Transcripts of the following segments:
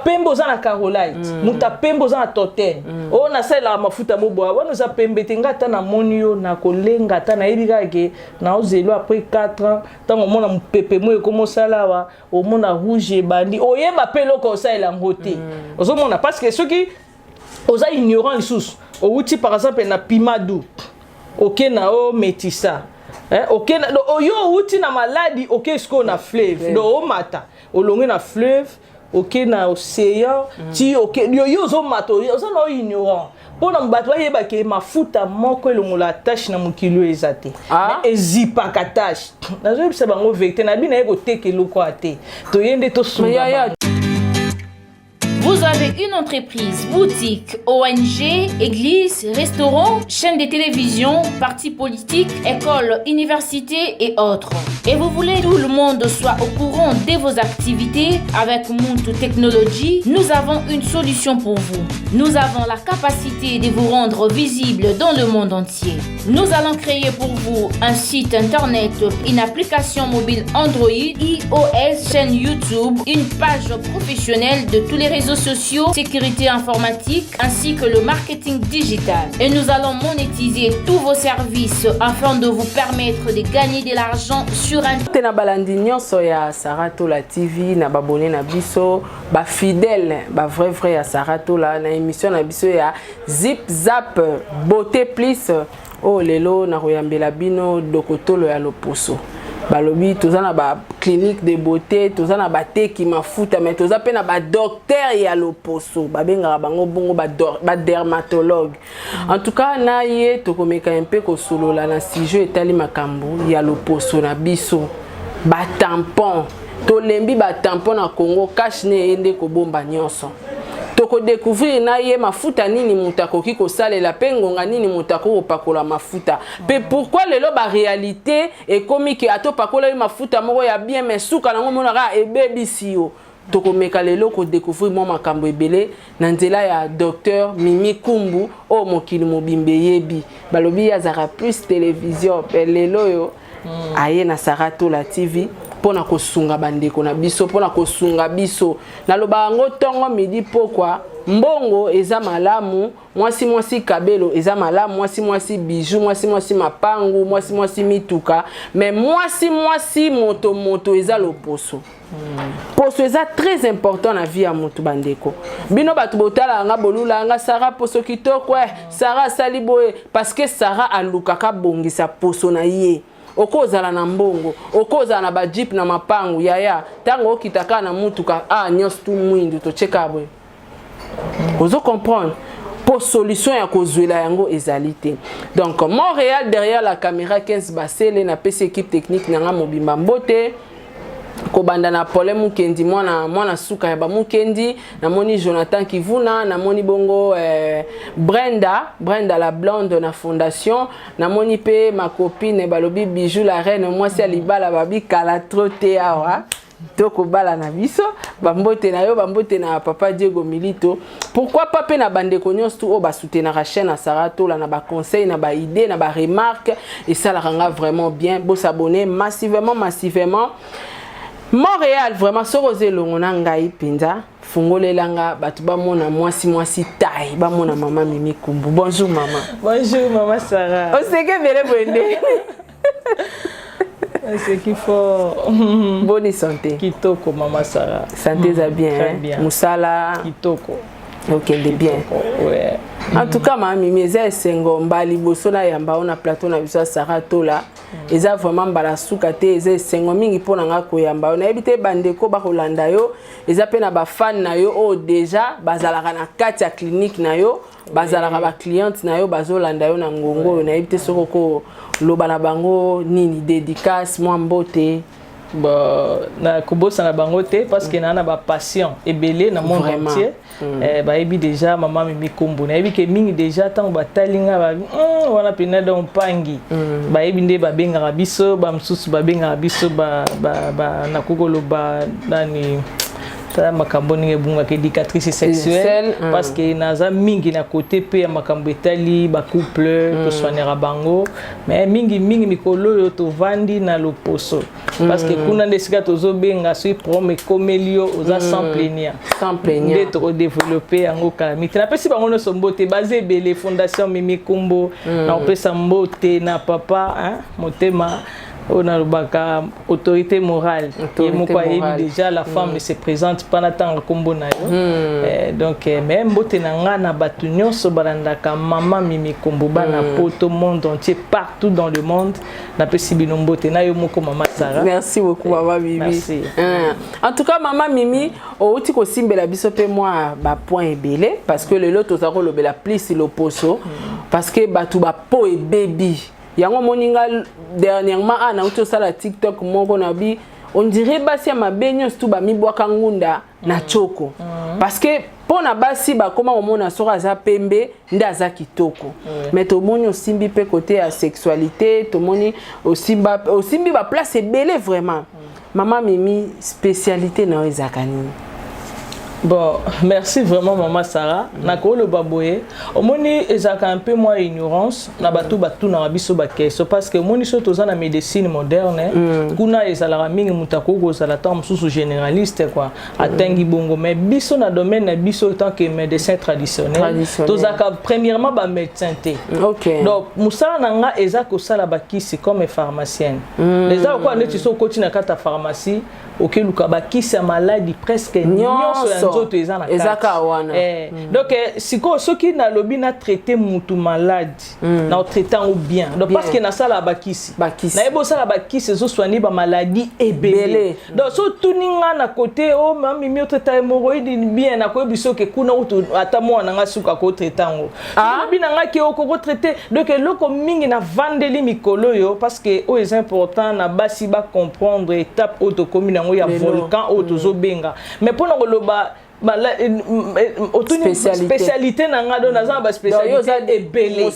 Pembe oza na carolite, moto apembe oza na toten. Oyo nasalelaka mafuta moboya wana oza pembe te. Nga ata namoni yo na kolenga, ata nayebi kaka ke naozelo après 4 ans, ntango omona mopepe mo ekoma osala awa, omona rouge ebandi, oyeba mpe eloko osalela yango te. Ozomona, parce que soki oza ignorant lisusu, owuti par exemple na pimadu, oke na o métissa, eh, oke na oyo owuti na maladi, oke sikoyo na fleuve, donc omata, olongi na fleuve, oke na océan, ti oke yo, yo ozomata, oza na o ignorant. Mpona bato bayebake mafuta moko elongola tache na mokili oyo eza te. Mais ezipaka tache. Nazoyebisa bango vérité na bino, naye koteka eloko ya te, toye nde tosunga Yaya. Bango. Vous avez une entreprise, boutique, ONG, église, restaurant, chaîne de télévision, parti politique, école, université et autres. Et vous voulez que tout le monde soit au courant de vos activités? Avec Muntu Technology, nous avons une solution pour vous. Nous avons la capacité de vous rendre visible dans le monde entier. Nous allons créer pour vous un site internet, une application mobile Android, iOS, chaîne YouTube, une page professionnelle de tous les réseaux sociaux, sécurité informatique ainsi que le marketing digital. Et nous allons monétiser tous vos services afin de vous permettre de gagner de l'argent sur Internet. Te na balandi nyonso ya Sara Tola TV, na babone na biso, bafidèle, bavrai vrai ya Sara Tola, na émission na biso ya Zip Zap Beauté Plus, oyo lelo nakoyambela bino dokotolo ya loposo. Balobi toza na baclinique de beauté, toza na bateki mafuta, mais toza mpe na badocteur ya loposo, babengaka bango bongo badermatologue. En tout cas, na ye tokomeka mpe kosolola na sujet etali makambo ya loposo na biso, batampon. Tolembi batampon na Congo, cache-nez eye nde kobomba nyonso. Tokodécouvrir na ye mafuta nini moto akoki kosalela, mpe ngonga nini moto akoki kopakola mafuta, mpe pourquoi lelo baréalité ekomi ke ata opakola yo mafuta moko ya bien, mais suka nango omonaka ebebisi yo. Tokomeka lelo kodécouvrir mwa makambo ebele na nzela ya docteur Mimi Kumbu, oyo mokili mobimba eyebi. Balobi ye azalaka plus télévision, mpe lelo oyo aye na Sara Tola TV mpona kosunga bandeko na biso, mpona kosunga biso. Nalobaka yango ntongo, midi, pokwa: mbongo eza malamu, mwasi mwasi kabelo eza malamu, mwasi mwasi bijou, mwasi mwasi mapangu, mwasi mwasi mituka, mais mwasi mwasi moto moto eza loposo. Poso eza très important na vie ya motu. Bandeko, bino bato botalaka nga, bolula nga Sara poso kitoko, Sara asali boye, parce que Sara alukaka bongisa poso na ye. Okozala na mbongo, okozala na bajeep na mapangu, yaya, ntango okita kaka na mutuka, ah, nyonso tu mwindu, totyeka boye, ozo comprendre mpo solution ya kozwela yango ezali te. Donc Montréal, derrière la caméra 15 basele, napesi équipe technique na nga mobimba mbote, kobanda na Paulin Mukendi, mwana mwana suka ya bamukendi, namoni Jonathan Kivuna, namoni bongo Brenda, Brenda la blonde na fondation, namoni mpe ma copine, balobi Bijou la reine, mwasi ya libala, babi kala trop te awa tokobala na biso. Bambote na yo, bambote na papa Diego Milito, pourquoi pas mpe na bandeko nyonso tu oyo basoutenaka chaîne ya Sara Tola na baconseil, na baidée, na baremarque. Esalaka nga vraiment bien. Bosabonner massivement, massivement. Montréal, vraiment, soki oza elongo na ngai mpenza, fungolelanga bato bamona mwasi mwasi tai, bamona mama Mimi Kumbu. Bonjour mama. Bonjour mama Sarah. Oseke ebele boye nde? Oseki fort. Boni santé? Kitoko, mama Sarah. Santé eza bien? Très hein? Bien. Mosala? Kitoko. Okende bien? Ouais. En tout cas, mama Mimi, eza esengo mbala liboso nayamba o na plateau na biso ya Sara Tola. Eza vraiment mbala suka te. Eza esengo mingi mpo na nga koyamba yo. Nayebi te, bandeko bakolanda yo, eza mpe na bafane na yo oyo déjà bazalaka na kati ya clinique na yo, bazalaka bacliente na yo, bazolanda yo na ngongo oyo. Nayebi te soki okoloba na bango nini, dédicace, mwa mbote. Bon, na kobosana bango te, parce que naa na bapatient ebele na monde entier. Bayebi déjà mama Mimi Kombo. Nayebi ke mingi déjà ntango batali nga, babi wana mpena donc mpangi. Bayebi nde babengaka biso, bamosusu babengaka biso ba, ba, ba, nakoki koloba nani. Tala makambo ndenge ebungaka, éducatrice sexuelle, parce que naza mingi na côté mpe ya makambo etali bacouple, tosoignaka bango. Mais mingi mingi mikolo oyo tovandi na loposo, parce que kuna nde esika tozobenga soki problème ekomeli yo, oza sans plaignant. Sans plaignant. Nde tokodévelopper yango kala miti. Napesi bango nyonso mbote, baza ebele. Fondation Mimi Kumbo, nakopesa mbote na papa, hein, motema oyo nalobaka autorité morale, ye moko ayebi déjà, la femme ne se présente pas na ntango nkombo na yo. Donc mais mbote na nga na bato nyonso balandaka mama Mimi Kombo, bana poto, monde entier, partout dans le monde, napesi bino mbote na yo moko, mama Sara. Merci beaucoup, mama Mimi. Merci. En tout cas, mama Mimi, outi kosimbela biso mpe mwa bapoint ebele, parce que lelo toza kolobela plus loposo, parce que bato bapo ebebi. Yango omoni nga dernièrement a nauti osala TikTok moko na bi, on dirait basi ya mabe nyonso tu bamibwaka ngunda na tioko, parce que mpo na basi bakóma komona soki aza pembe nde aza kitoko. Mais tomoni osimbi mpe côté ya sexualité, tomoni osimbi baplace ebele vraiment. Mama Mimi, spécialité na yo ezalaka nini? Bon, merci vraiment, mama Sarah. Nakoloba boye, omoni, ezalaka un peu mwa ignorance na bato batunaka biso baquestion, parce que omoni, so toza na médecine moderne, kuna ezalaka mingi moto akoki kozala ntango mosusu généraliste quoi, atangi bongo. Mais biso na domaine na biso, tant que médecin traditionnel, tozalaka premièrement bamédecin te. Donc mosala na nga eza kosala bakisi comme pharmacienne. Eza lokola neti so okoti na kati ya pharmacie, okeluka bakisi ya maladi presque nyonso ya nzoto eza na kati wana. Donc sikoyo soki nalobi na traité mutu maladi, na otraité yango bien. Donc parce que nasala bakisi, nayebi osala bakisi ezosoigner bamaladi ebele. Donc so otuni nga na côté o mamimi otraita hémorroïde bien, nakoyebi soki kuna kutu ata mwana nga suka kotraiter yango. Lobi na nga ke okokotraiter. Donc eloko mingi navandeli mikolo oyo, parce que oyo eza important na basi bacomprendre étape oyo tokomi nango ya volcan oyo tozobenga. Mais mpona koloba otuni spécialité na nga, donc naza na baspécialité ebele.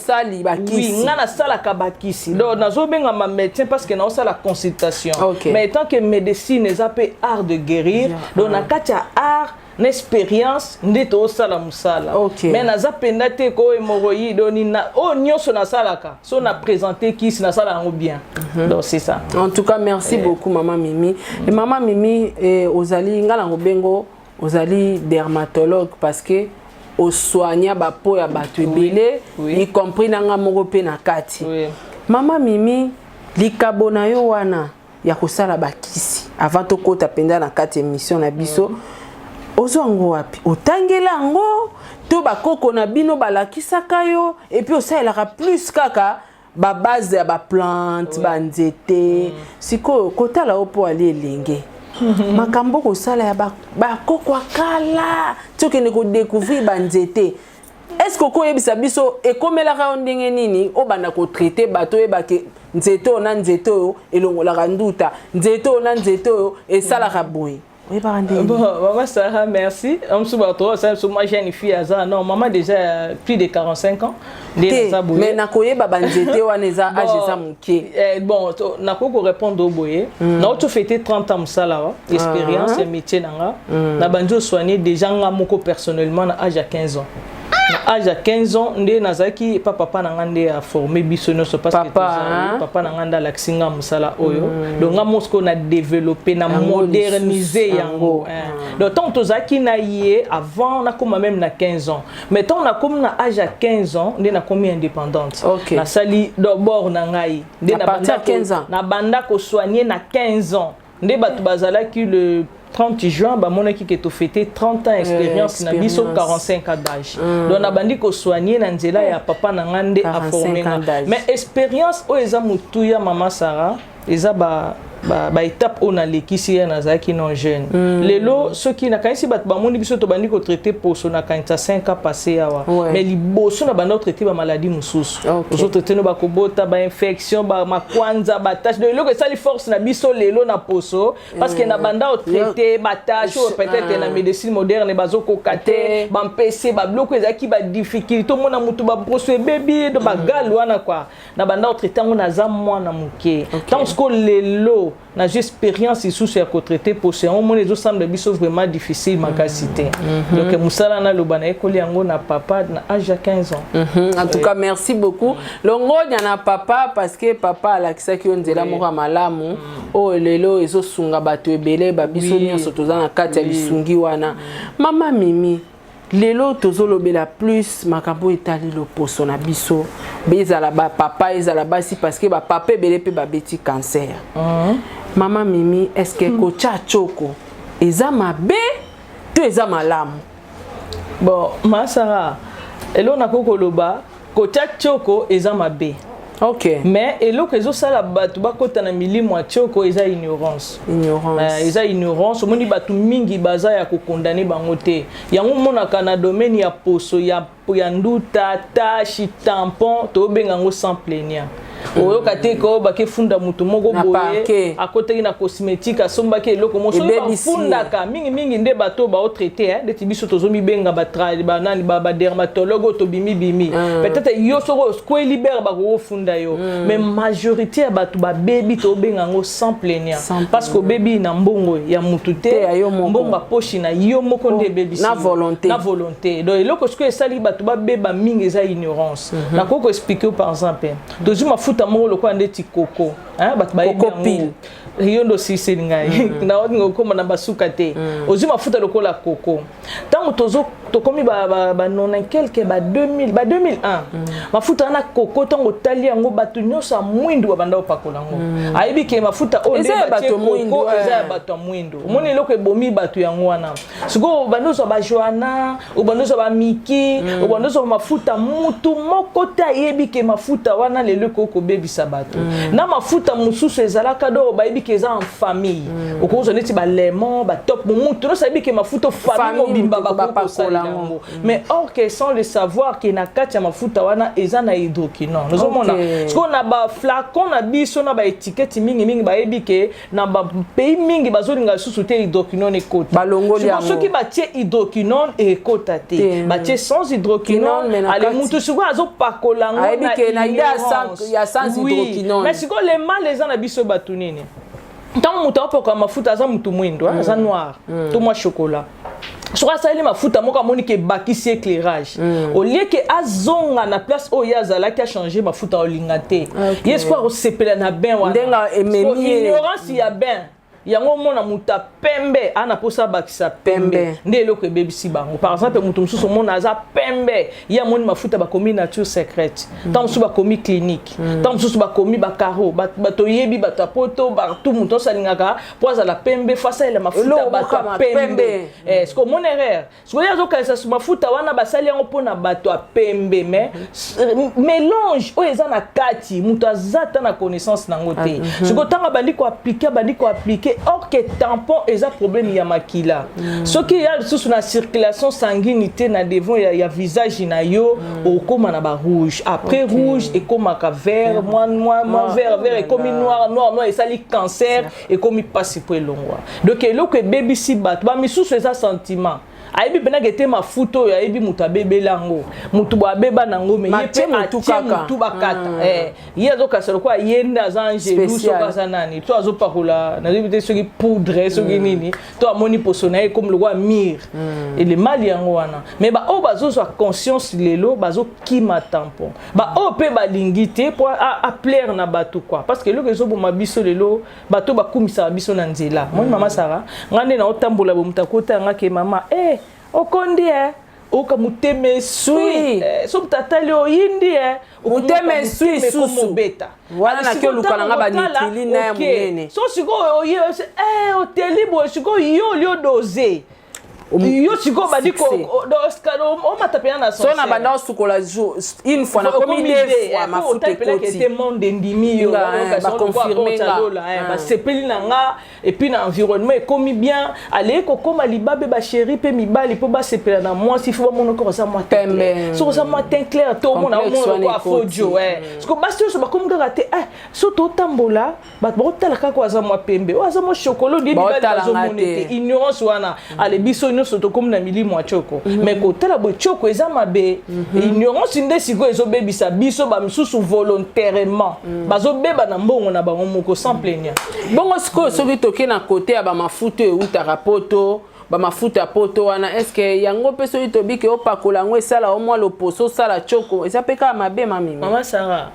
Oui, nga nasalaka bakisi, donc nazobengama médecin parce que naosala consultation. Mais tant que médecine eza mpe art de guérir, donc na kati ya art na expérience nde toosala mosala. Mais naza mpenza te ko hémorroïde nini oyo nyonso nasalaka. So na présente kisi, nasala yango bien. Donc c'est ça. En tout cas, merci beaucoup, mama Mimi. Et mama Mimi, ozali, nga na kobengo ozali dermatologue, parce que osoigna bapo ya bato ebele, y compris na nga moko mpe na kati. Mama Mimi, likabo na yo wana ya kosala bakisi, avant tokɔta mpenza na kati émission na biso, ozwa yango wapi? Otangela yango to bakoko na bino balakisaka yo? Et puis osalelaka plus kaka babase ya baplante, banzete? Sikoyo kotala yo mpo ali elenge, makambo kosala ya bakoko akala ti okende kodécouvrir banzete, est ce que okoyebisa biso ekomelaka yo ndenge nini obanda kotraiter bato, oyebake nzete oyo na nzete oyo elongolaka nduta, nzete oyo na nzete oyo esalaka boye? Oyebaka ndenge? Bon, maman Sarah, merci. Mosusu bato oyo so moi jeune fille aza, non, maman déjà plus de 45 ans. Te, mais nakoyeba banzete wana eza age eza moke. Bon, nakoki korépondre o boye: nauti ofêter 30 ans mosala wa expérience ya métier na nga. Nabandi osoigner déjà nga moko personnellement na âge ya 15 ans. Na âge ya 15 ans nde nazalaki epa papa na nga, nde aforme biso nyonso, parce que papa na nga nde alakisi nga mosala oyo. Donc nga mosiko na développé, na moderniser yango. Donc ntango tozalaki na ye, avant nakóma même na 15 ans, mais ntango nakomi na âge ya 15 ans nde nakomi indépendante, nasali d'abord na ngai nde nabanda kosoigner na 15 ans. Nde bato bazalaki le 30 juin, bamonaki ke tofêter 30 ans expérience na biso, 45 ans d'âge. Donc nabandi kosoigner na nzela ya papa na nga nde aforme nga. Mais expérience oyo eza motuya, mama Sara, eza ba baétape oyo nalekisi ye, nazalaki non jeune. Lelo soki nakanisi bato bamoni biso tobandi kotraiter poso, nakanisa 5 ans passé awa. Mais liboso na banda kotraiter bamaladi mosusu, ozotraiter no bakobota, bainfection, bamakwanza, batache. Donc eloko esali force na biso lelo na poso, parce que na banda kotraiter batache oyo peut-être na médecine moderne bazokoka te, bampese, babiloko ezalaki badifficulté, omona motu baposo ebebi, bagale wana kua. Na banda kotraiter yango, naza mwana moke. Ntango sikoyo lelo Moko nazwi expérience lisusu ya kotraiter poso yango. Omoni, ezosambela biso vraiment difficile makasi te. Donc mosala naloba, nayekoli yango na papa na âge ya 15 ans. En tout cas, merci beaucoup, longonya na papa, parce que papa alakisaki yo nzela moko ya malamu oyo lelo ezosunga bato ebele. Babiso nyonso toza na kati ya lisungi wana. Mama Mimi, lelo tozolobela plus makambo etali loposo na biso, ezala bapapa, ezala basi, parce que bapapa ebele mpe babeti cancer. Mama Mimi, est ce que kotya tioko eza mabe to eza malamu? Bon, masara, eloko nakoki koloba, kotya tioko eza mabe. Mais eloko ezosala bato bakɔta na milimo ya tioko eza ignorance. Ignorance. Eza ignorance. Omoni, bato mingi baza ya kokondane bango te. Yango omonaka na domaine ya poso ya nduta, tache, tampon, toyobenga yango sans plaignant. Oyoka te ko bakefunda motu moko Na boye parquet. Akotaki na cosmétique, asombaki eloko moko soki Ebebisi ye. Bafundaka mingimingi nde bato baotraiter, ndeti biso tozomibenga banani, badermatologue oyo tobimibimi. Peut-être yo soki okweli bere, bakokofunda yo, mais majorité ya bato babebi, tobenga yango sans plaignant, Sans parce que obebi na mbongo ya mutu te. Te, ya yo moko. Mbongo ya poche na yo moko nde ebebisi Na yo. volonté. Na volonté. Donc eloko sikoyo esali bato babeba mingi eza ignorance. Nakoki koexpliquer, par exemple, tozwi mafuta moko lokola ndeti koko, hein, bato bayebi Coco yango. Peel. Yo nde osiseli ngai, naolinga okóma na basuka te. Ozwi mafuta lokola koko, ntango tozo tokomi ba 90 quelque, ba 2000, ba 2001, mafuta wana koko, ntango otali yango, bato nyonso ya mwindu babanda kopakola yango. Ayebi ke mafuta oyo nde Eza ya batie bato mwindu, koko, eza ya eh. bato ya mwindu. Omoni eloko ebomi bato yango wana. Sikoyo obandi ozwa bajoana, obandi ozwa bamiki, obandi ozwa mafuta, mutu moko te ayebi ke mafuta wana lelo ekoki kobebisa bato. Na mafuta mosusu ezalaka do bayebi ke eza en famille, okozwa neti balemon, batop, mutu nyonso ayebi ke mafuta famille Famille mobimba moto bakoki bapakola kosalela yango. yango. Mais or que sans le savoir ke na kati ya mafuta wana eza na hydroquinone, ozomona. Sikoyo na baflacon na biso, na baétiquette mingimingi, bayebi ke na bapays mingi bazolinga lisusu te hydroquinone ekota. Balongoli Sikoyo yango. Soki batie hydroquinone, ekota te. Te. Batie sans Quinone, hydroquinone, mais na ale kati. mutu sikoyo azopakola yango. Ayebi ke na idée ya ya sans hydroquinone. Mais sikoyo le mal eza na biso bato nini? Ntango moto apakola mafuta, aza motu mwindo, aza noir to mwa chocolat, soki asaleli mafuta moko, amoni ke ebakisi éclairage, au lieu ke azonga na place oyo ye azalaki, achanger mafuta, olinga te. Ye sikoyo akosepela na bain wana. Ndenge ememi Sikoyo ye. Ignorance ya bain yango, omona moto apembe ana mposa abakisa pembe. Pembe. Nde eloko ebebisi bango. Par exemple, moto mosusu omona aza pembe, ye amoni mafuta bakomi Nature Secrète, ntango mosusu bakomi Clinique, ntango mosusu bakomi bacaro. Bato oyebi, bato ya poto partout, moto nyonso alingaka mpo azala pembe, fo asalela mafuta Eloko bato ya moko pembe. pembe. Sikoyo omona erreur. Sikoyo ye azokanisa mafuta wana basali yango mpona bato ya pembe, mais mélange oyo eza na kati, moto aza ata na connaissance nango te. Sikoyo ntango abandi koappliquer, abandi koappliquer, or que tampon eza problème ya makila. Soki ya lisusu na circulation sanguine te na devant ya visage na yo, okóma na barouge, après rouge ekómaka vert, mwa vert, vert ekomi noir, noir, noir esali cancer, ekomi mpasi mpo elongwa. Donc eloko ebebisi bato bamisusu eza sentiment. Ayebi mpenaka ete mafuta oyo, ayebi moto abebeli yango, motu bo abeba nango, me ye Matie mpe motu atie kaka. motu bakata. Ye azokasa lokola ye nde aza angelu. Spécial. Soki aza nani to azopakola, nayebi te soki poudre, soki nini, to amoni poso na ye ekomi lokola mire elemali yango wana. Mais baoyo bazozwa conscience lelo, bazokima tampon. Baoyo mpe balingi te mpo aplaire na bato quoi, parce que eloko ezoboma biso lelo, bato bakumisaka biso na nzela. Moni mama Sara, ngai nde naotambola bo, moto akota yanga ke mama e okondi e oyoka motema eswi. So moto atali oyindi e Motema eswi susu. Mobeta. Wana naki oluka na nga banitili na ya monene. So sikoyo oye oteli boye, sikoyo yo oli odose yo, sikoyo bandi Succès. omata mpena na So na banda osukola jour une fois, nakomi deux fois, mafuta ekoti. Ete monde endimi yo. Nga, baconfirme nga. Basepeli na nga, et puis na environnement ekomi bien. Alei kokóma libabe, bachéri mpe mibali mpo basepela na mwasi, fo bamona kaka oza mwa teint Pembe. clair. Soki oza mwa teint clair to omona Complexe omona wana lokola ekoti. fodio. Siko basi nyonso bakomi kaka te, so totambola, bato bakotala kaka oyo aza mwa pembe, oyo aza mwa chocolat, ndie mibali Baotala nga bazomona te. te. Ignorance wana, ale biso nyonso tokomi na milimo ya tioko. Mais kotala boye, tioko eza mabe. Ignorance nde sikoyo ezobebisa biso. Bamisusu volontairement bazobeba na mbongo na bango moko sans plaignant. Bongo sikoyo, soki toke na kote ya bamafuta oyo eutaka Poto, bamafuta ya Poto wana, est-ce yango mpe soki tobiki opakola yango, esala o mwa loposo, osala tioko, eza mpe kaka mabe, mamimi? Mama Sara,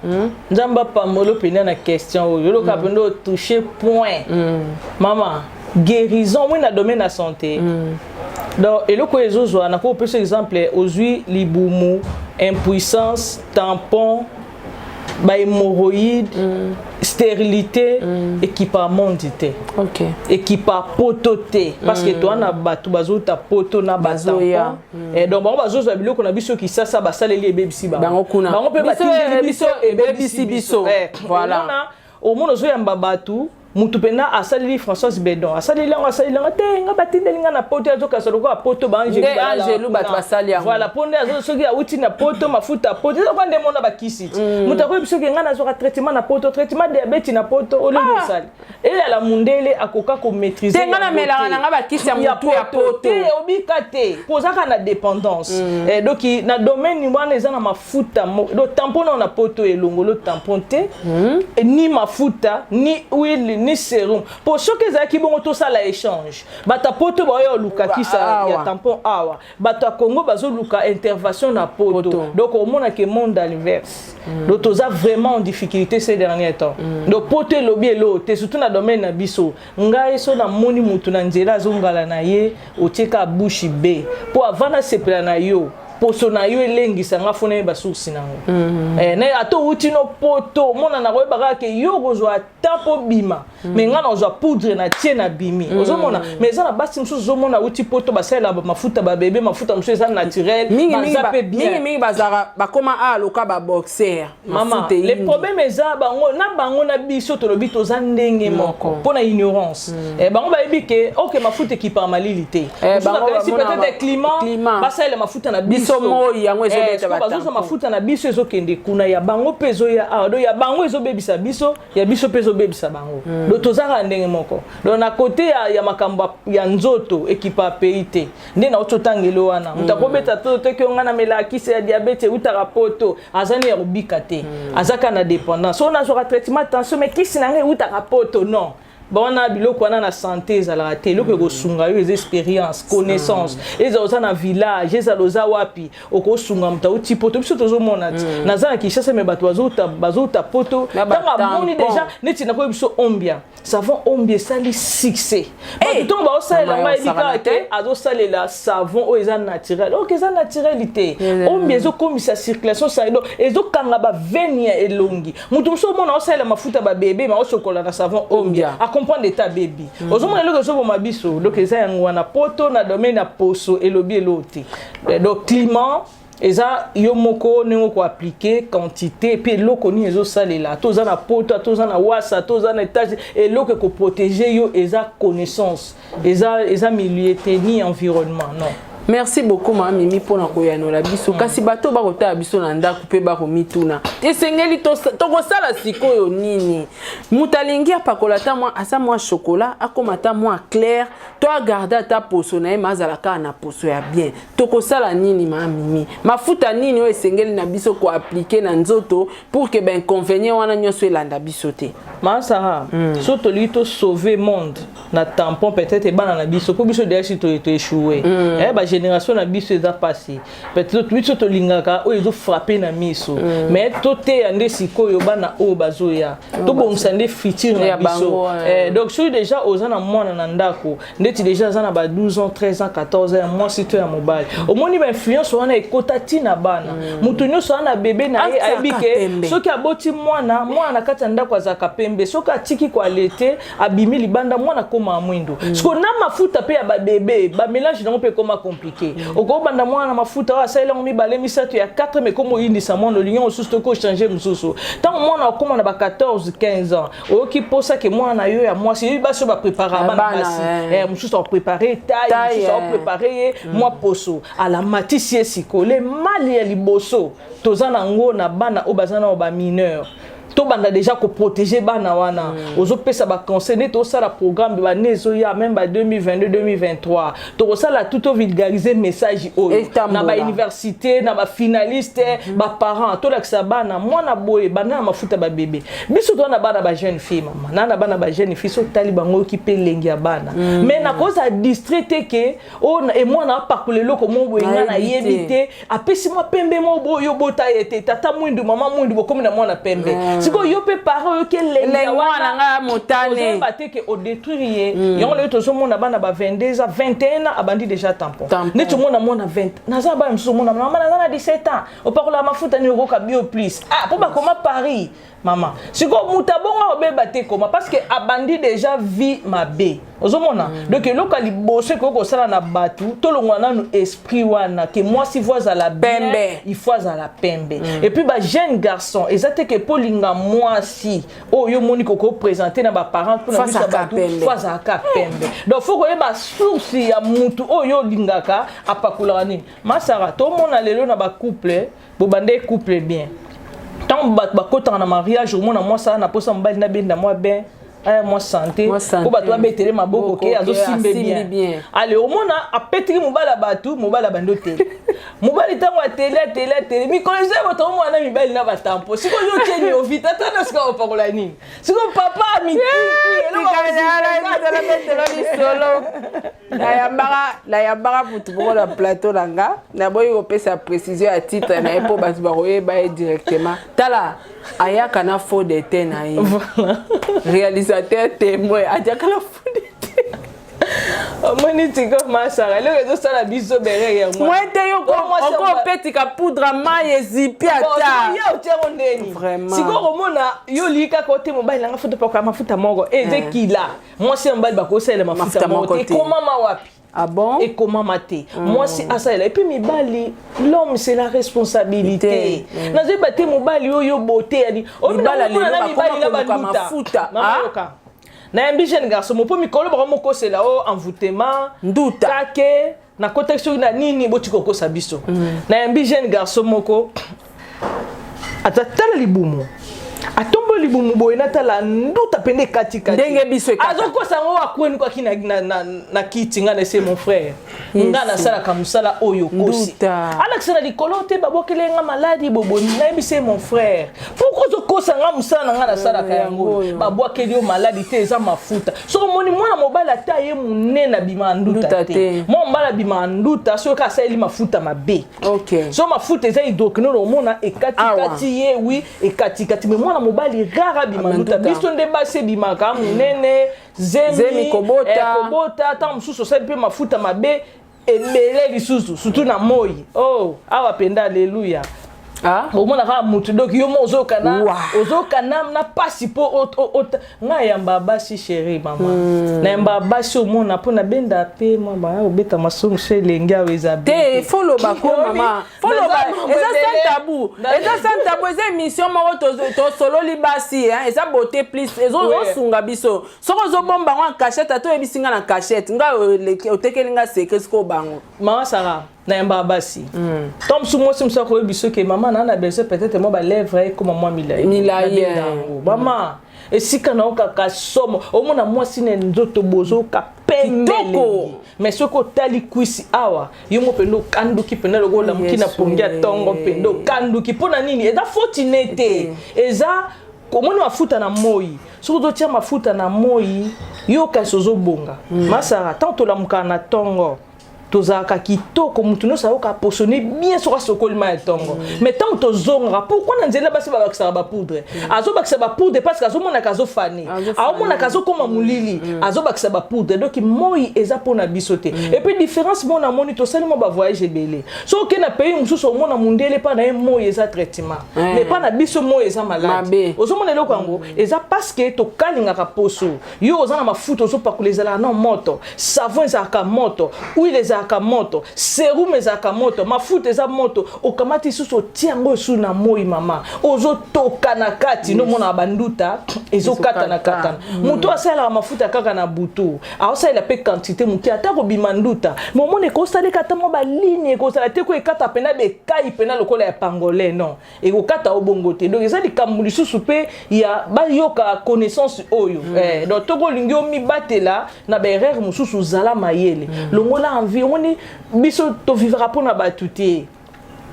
Nzambe apambolo mpenza na question oyo. Oloka mpenza, otouche point. Mama, guérison moi na domaine ya santé, donc eloko oyo ezozwa, nakoki kopesa exemple: ozwi libumu, impuissance, tampon, bahémorroïde, stérilité, ekipa monde te. Ekipa Poto te, parce que toa na bato bazota Poto na Bazoya. batampon. Donc bango bazozwa biloko na biso Kisasa, basaleli, ebebisi. Bango kuna. Bango mpe Biso, batindeli biso biso. Ebebisi biso. Voilà. Omona ozoyamba bato, mutu mpena asaleli Françoise Bedon, asaleli yango, asaleli yango te. Nga batindeli nga na Poto, azokasa lokola Poto. Nde Angelu bato basali yango. Voilà, mpo nde soki awuti na Poto, mafuta ya Poto eza nde mona bakisi ti. Moto akoyebi soki nga nazwaka traitement na Poto, traitement diabète na Poto, olingi osali eyala, mundele akoka komaîtrise. Te, nga namelaka na nga bakisi ya motu ya Poto. Te, obika te, mpo ozaka na dépendance. Donc na domaine wana eza na mafuta, donc tampon nao na Poto elongolo tampon te, ni mafuta, ni huile, ni sérum. Mpo soki ezalaki bongo, tosala échange. Bato ya Poto baoya oluka kisa ya tampon awa, bato ya Congo bazoluka intervention na Poto. Donc omonake monde à l'inverse. Donc toza vraiment en difficulté ces derniers temps. Donc Poto elobi elo te, surtout na domaine na biso. Ngai so namoni mutu na nzela azongala na ye, otieka bouche be, mpo avant nasepela na yo, poso na yo elengisa nga, fo nayeba source nango. Na ata outi no Poto, omona na koyeba kaka ke yo kozwa ata mpo bima, mais nga nazwa poudre na tie na bimi. Ozomona, mais eza na basi mosusu, ozomona outi Poto, basalela mafuta babebe, mafuta mosusu eza naturel. Mingi. Baza mpe bien. Mingi mingi bazalaka bakóma awa loka baboxer. Mama, le problème eza bango na bango na biso, tolobi toza ndenge moko mpo na ignorance. Bango bayebi ke ok, mafuta ekipaka malili te. Mosusu bango akanisi bamona peut-être climat, climat. Basalela mafuta na biso. Biso moi yango ezobeta. Sikoyo bazozwa batampon. Mafuta na biso ezokende kuna, ya bango mpe ezoya awa. Donc ya bango ezobebisa biso, ya biso mpe ezobebisa bango. Donc tozaka ndenge moko. Donc na kote ya makambo ya nzoto, ekipa pays te. Nde na ototangeli wana, moto akobeta to toki nga na melaka kisi ya diabète eutaka Poto, aza nde ya kobika te, aza kaka na dépendance. Oyo nazwaka traitement tension, mais kisi na ngai eutaka Poto. Non, bawana biloko wana na santé ezalaka te. Eloko ekosunga yo eza expérience, connaissance. Ezala oza na village, ezala oza wapi, okosunga moto auti Poto. Biso tozomona ti naza na Kinshasa, mais bato bazouta Poto, ntango amoni déjà neti nakoyebi biso Ombia savon, Ombia esali succès. Bato ntongo baosalela ngo, ayebi kaka te azosalela savon oyo eza naturel. Ok, eza naturel te. Ombia ezokomisa circulation sanguine, donc ezokanga baveine ya elongi. Moto mosusu omona osalela mafuta babebe, ma osokola na savon Ombia, acomprendre eta bebi. Ozomona eloko ezoboma biso. Donc eza yango wana, Poto na domaine ya poso elobi eloko te. Donc climat eza yo moko ndenge okoappliquer quantité, mpe eloko nini ezosalela. To oza na Poto, to oza na wasa, to oza na étage, eloko ekoprotéger yo eza connaissance, eza milieu te, ni environnement, non. Merci beaucoup, mama Mimi, mpona koyanola biso. Kasi bato bakotala biso na ndako mpe bakomituna: esengeli tokosala sikoyo nini? Moto alingi apakola ata mwa, aza mwa chocolat, akóma ata mwa clair, to agarde ata poso na ye, ma azala kaka na poso ya bien, tokosala nini, mama Mimi? Mafuta nini oyo esengeli na biso koappliquer na nzoto pour ke bainconvénient wana nyonso elanda biso te? Mama Sara, so tolingi tosauver monde na tampon, peut-être ebana na biso, mpo biso déjà si toéchoué. Bagénération na biso eza mpasi. Peut-être biso tolingaka oyo ezofrappe na miso, mais toteya nde sikoyo bana oyo bazoya, tobongisa nde futur na biso. Donc soki déjà oza na mwana na ndako, ndeti déjà aza na ba 12 ans, 13 ans, 14 ans, ya mwasi to ya mobali, omoni bainfluence wana ekota ntina bana. Moto nyonso aza na bebe na ye ayebi ke soki aboti mwana, mwana na kati ya ndako azalaka pembe. Soki atiki koalete, abimi libanda, mwana akóma mwindo. Siko na mafuta mpe ya babebe, bamélange nango mpe ekóma compliqué. Okobanda mwana na mafuta oyo asaleli yango mibale, misato, ya 4, mais ekóma oyindisa mwana, olingi mosusu, toki ochange mosusu. Ntango mwana akóma na ba 14, 15 ans, oyoki mposa ke mwana na yo ya mwasi, oyebi basi oyo baprépara bana basi, mosusu aprépare taille, mosusu aprépare ye mwa poso, alamatisi ye. Sikoyo le mali ya liboso toza nango na bana oyo baza nao bamineur. Tobanda déjà koprotéger bana wana. Ozopesa baconseil nde tosala programme bane ezoya, même ba 2022, 2023, tokosala tout, tovulgariser message oyo na bauniversité, na bafinaliste, baparent. Tolakisa bana, mwana boye, banda na mafuta babebe. Biso toza na bana bajeune fille, mama, na bana bajeune fille. So otali bango, oyoki mpe elengi ya bana. Mais nakozala distrait te ke oyo mwana apakola eloko moko boye, nga nayebi te, apesi mwa pembe moko boye. Oyo bota ye te, tata mwindu, mama mwindu, bokomi na mwana pembe. Sikoyo yo mpe parent, oyoki elengi ya wana, motane, ozoyeba te ke odétruire ye. Yango lelo tozomona bana ba 22 ans, 21 ans, abandi déjà tampon. Neti omona mwana 20, naza na bana mosusu, omona mama, naza na 17 ans, opakola mafuta nini? Okoka Bio Plus. Ah, mpo bakoma Paris, mama. Sikoyo moto abongo obeba te koma, parce que abandi déjà vie mabe. Ozomona? Donc eloko ya liboso ekoki kosala na bato, tolongwa nanu esprit wana ke mwasi faut azala pembe. Il faut azala pembe. Et puis bajeune garçon, eza te ke mpo olinga mwasi oyo omoni kokoprésente na baparent mpona biso ya bato, faut azalaka pembe. Donc faut koyeba source ya mutu oyo olingaka, apakolaka nini. Masara, tomona lelo na bacouple, bobande couple bien, ntango bato bakotaka na mariage, omona mwasi aza na posa mobali nabenda mwa bain aya mwa santé, mpo bato babetele maboko ke azosimbe bien. Ale, omona apetiki mobali ya bato, mobali abandi otele. Mobali ntango ateli, ateli, ateli, mikolo eza bato omona na mibali na batampo. Sikoyo yo otieni ovita ata na sika opakola nini? Sikoyo papa mitiki. Lisolo nayambaka mutu moko na plateau na nga, naboyi kopesa précision ya titre na ye mpo bato bakoyeba ye directement. Tala, ayaka na fond de teint na ye, réalisateur témoin, atiaka na fond de teint. Omoni tika, masaka, eloko ezosala biso berere ya mwe te. Yo okopetika poudre, mai ezipi ata. Ya otiango ndeni. Sikoyo komona yo olii kaka ote mobali nanga futa pakola mafuta moko, eza ekila. Mwasi ya mobali bakosalela mafuta moko te. Ekomama wapi? Ah bon? Ekomama te. Mwasi asalela. Et puis mibali, l'homme, c'est la responsabilité. Nazoyeba te mobali oyo bote yani Mibali lelo na mibali na bakoma koluka banduta. Mafuta. Mama, Ah? yoka, nayambi jeune garçon mo mpo mikolo bakomokosela o envoûtement. Nduta. Kake nakotaki soki na nini, botika kokosa biso. Nayambi jeune garçon moko, ata tala libumu, atomboli libumu boye, natala nduta pende ekatikati. Ndenge biso ekata. Azokosa yango, akweni kwaki na kiti. Nga na ese, mon frère, nga nasalaka mosala oyo okosi. Nduta. Alakisa na likolo te, babokeli nga maladi boboni. Nayebisi ye, mon frère, pourquoi ozokosa nga? Mosala na nga nasalaka yango. Oyo. Babwakeli yo maladi te, eza mafuta. Soki omoni mwana mobali, ata ye monene, abima nduta Nduta te. Te. Mwana mobali abima nduta soki asaleli mafuta mabe. So mafuta eza hydroquinone, omona ekatikati ye, wi, ekatikati. Mais mwana mobali rare abima nduta. Nduta. Biso nde basi ebimaka monene, zemi, Zemi, kobota. Kobota, ntango mosusu osali mpe mafuta mabe ebele lisusu, surtout na moi. Oh, awa mpenza, alleluya. Ah? Omona kaka mutu, donc yo mo ozoyoka na ozoyoka na pasi mpo ngai yamba basi, chéri, mama, nayamba basi, omona mpo nabenda mpe mwa baya kobeta masumu so elenge awa eza te. Faut loba ko, mama, faut loba, eza sans tabou, eza sans tabou. Eza émission moko tosololi basi, hein, eza Beauté Plus, ezosunga biso. Soki ozobomba yango en cachette, ata oyebisi nga na cachette, nga otekeli nga secret sikoyo bango. Mama Sara, nayambaka basi to mosu, mwasi mosu akoyebi soki mama na besoin peut-être mwa balèvre ekoma mwa milai. Milai, Nabenda eh. yango, mama, esika na okaka somo, omona mwasi na nzoto bozoka pembe. Kitoko. Mais soki otali kwisi awa, yo mo mpenza okanduki mpenza lokola olamuki na Yesu, pongi ya ntongo mpenza, okanduki. Mpo na nini? Eza foti ne te, eza komoni mafuta na moi. Soki ozotia mafuta na moi, yo kasi ozobonga. Masara, ntango tolamukaka na ntongo, tozalaka kitoko, motu nyonso ayoka posone bien soki asokoli mai ya ntongo. Mais ntango tozongaka, pourquoi na nzela basi babakisaka bapoudre? Azobakisa bapoudre parce que azomonaka azofane, aomonaka azokóma molili, azobakisa bapoudre. Donc moi eza mpona biso te. Et puis différence mo namoni, tosali mwa bavoyage ebele. Soki okei na pays mosusu, omona mundele mpa na ye moi eza traitement, mais mpa na biso moi eza malade. Ozomona eloko yango eza parce que tokalingaka poso. Yo oza na mafuta ozopakola, ezalaka na moto, savon ezalaka moto, huile ezalaka. Ezalaka moto, sérum ezalaka moto, mafuta eza moto. Okamati lisusu, otia yango esu na moi, mama, ozotoka na kati. Nde omonaka banduta ezokatana katana. Moto asalelaka mafuta kaka na butu, aosalela mpe quantité moke, ata kobima nduta, me omona ekosaleka ata mwa balignes ekozala te, ko ekata mpena bekai mpena lokola ya pangolais, non, ekokata obongo te. Donc eza likambo lisusu mpe ya bayoka connaissance oyo. Donc toko olingi omibatela na baerreur mosusu, ozala mayele, longola envie. Omoni, biso tovivaka mpona bato te.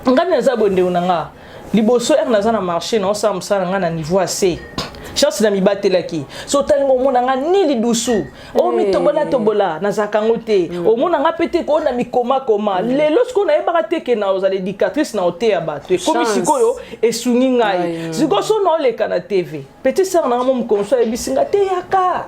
Ngai naza boye, ndeko na nga, liboso ere naza na marché, naosala mosala na ngai na niveau ya c chance na mibatelaki. So otalinga, omona nga ni lidusu o mitobola tobola, nazalaka yango te. Omona nga mpe te koona mikomakoma. Lelo sikoyo nayebaka te ke na ozala éducatrice na oteya bato, ekomi sikoyo esungi ngai. Sikoyo so naoleka na TV, petit sœur na nga mo mokonso ayebisi nga te: "Yaka,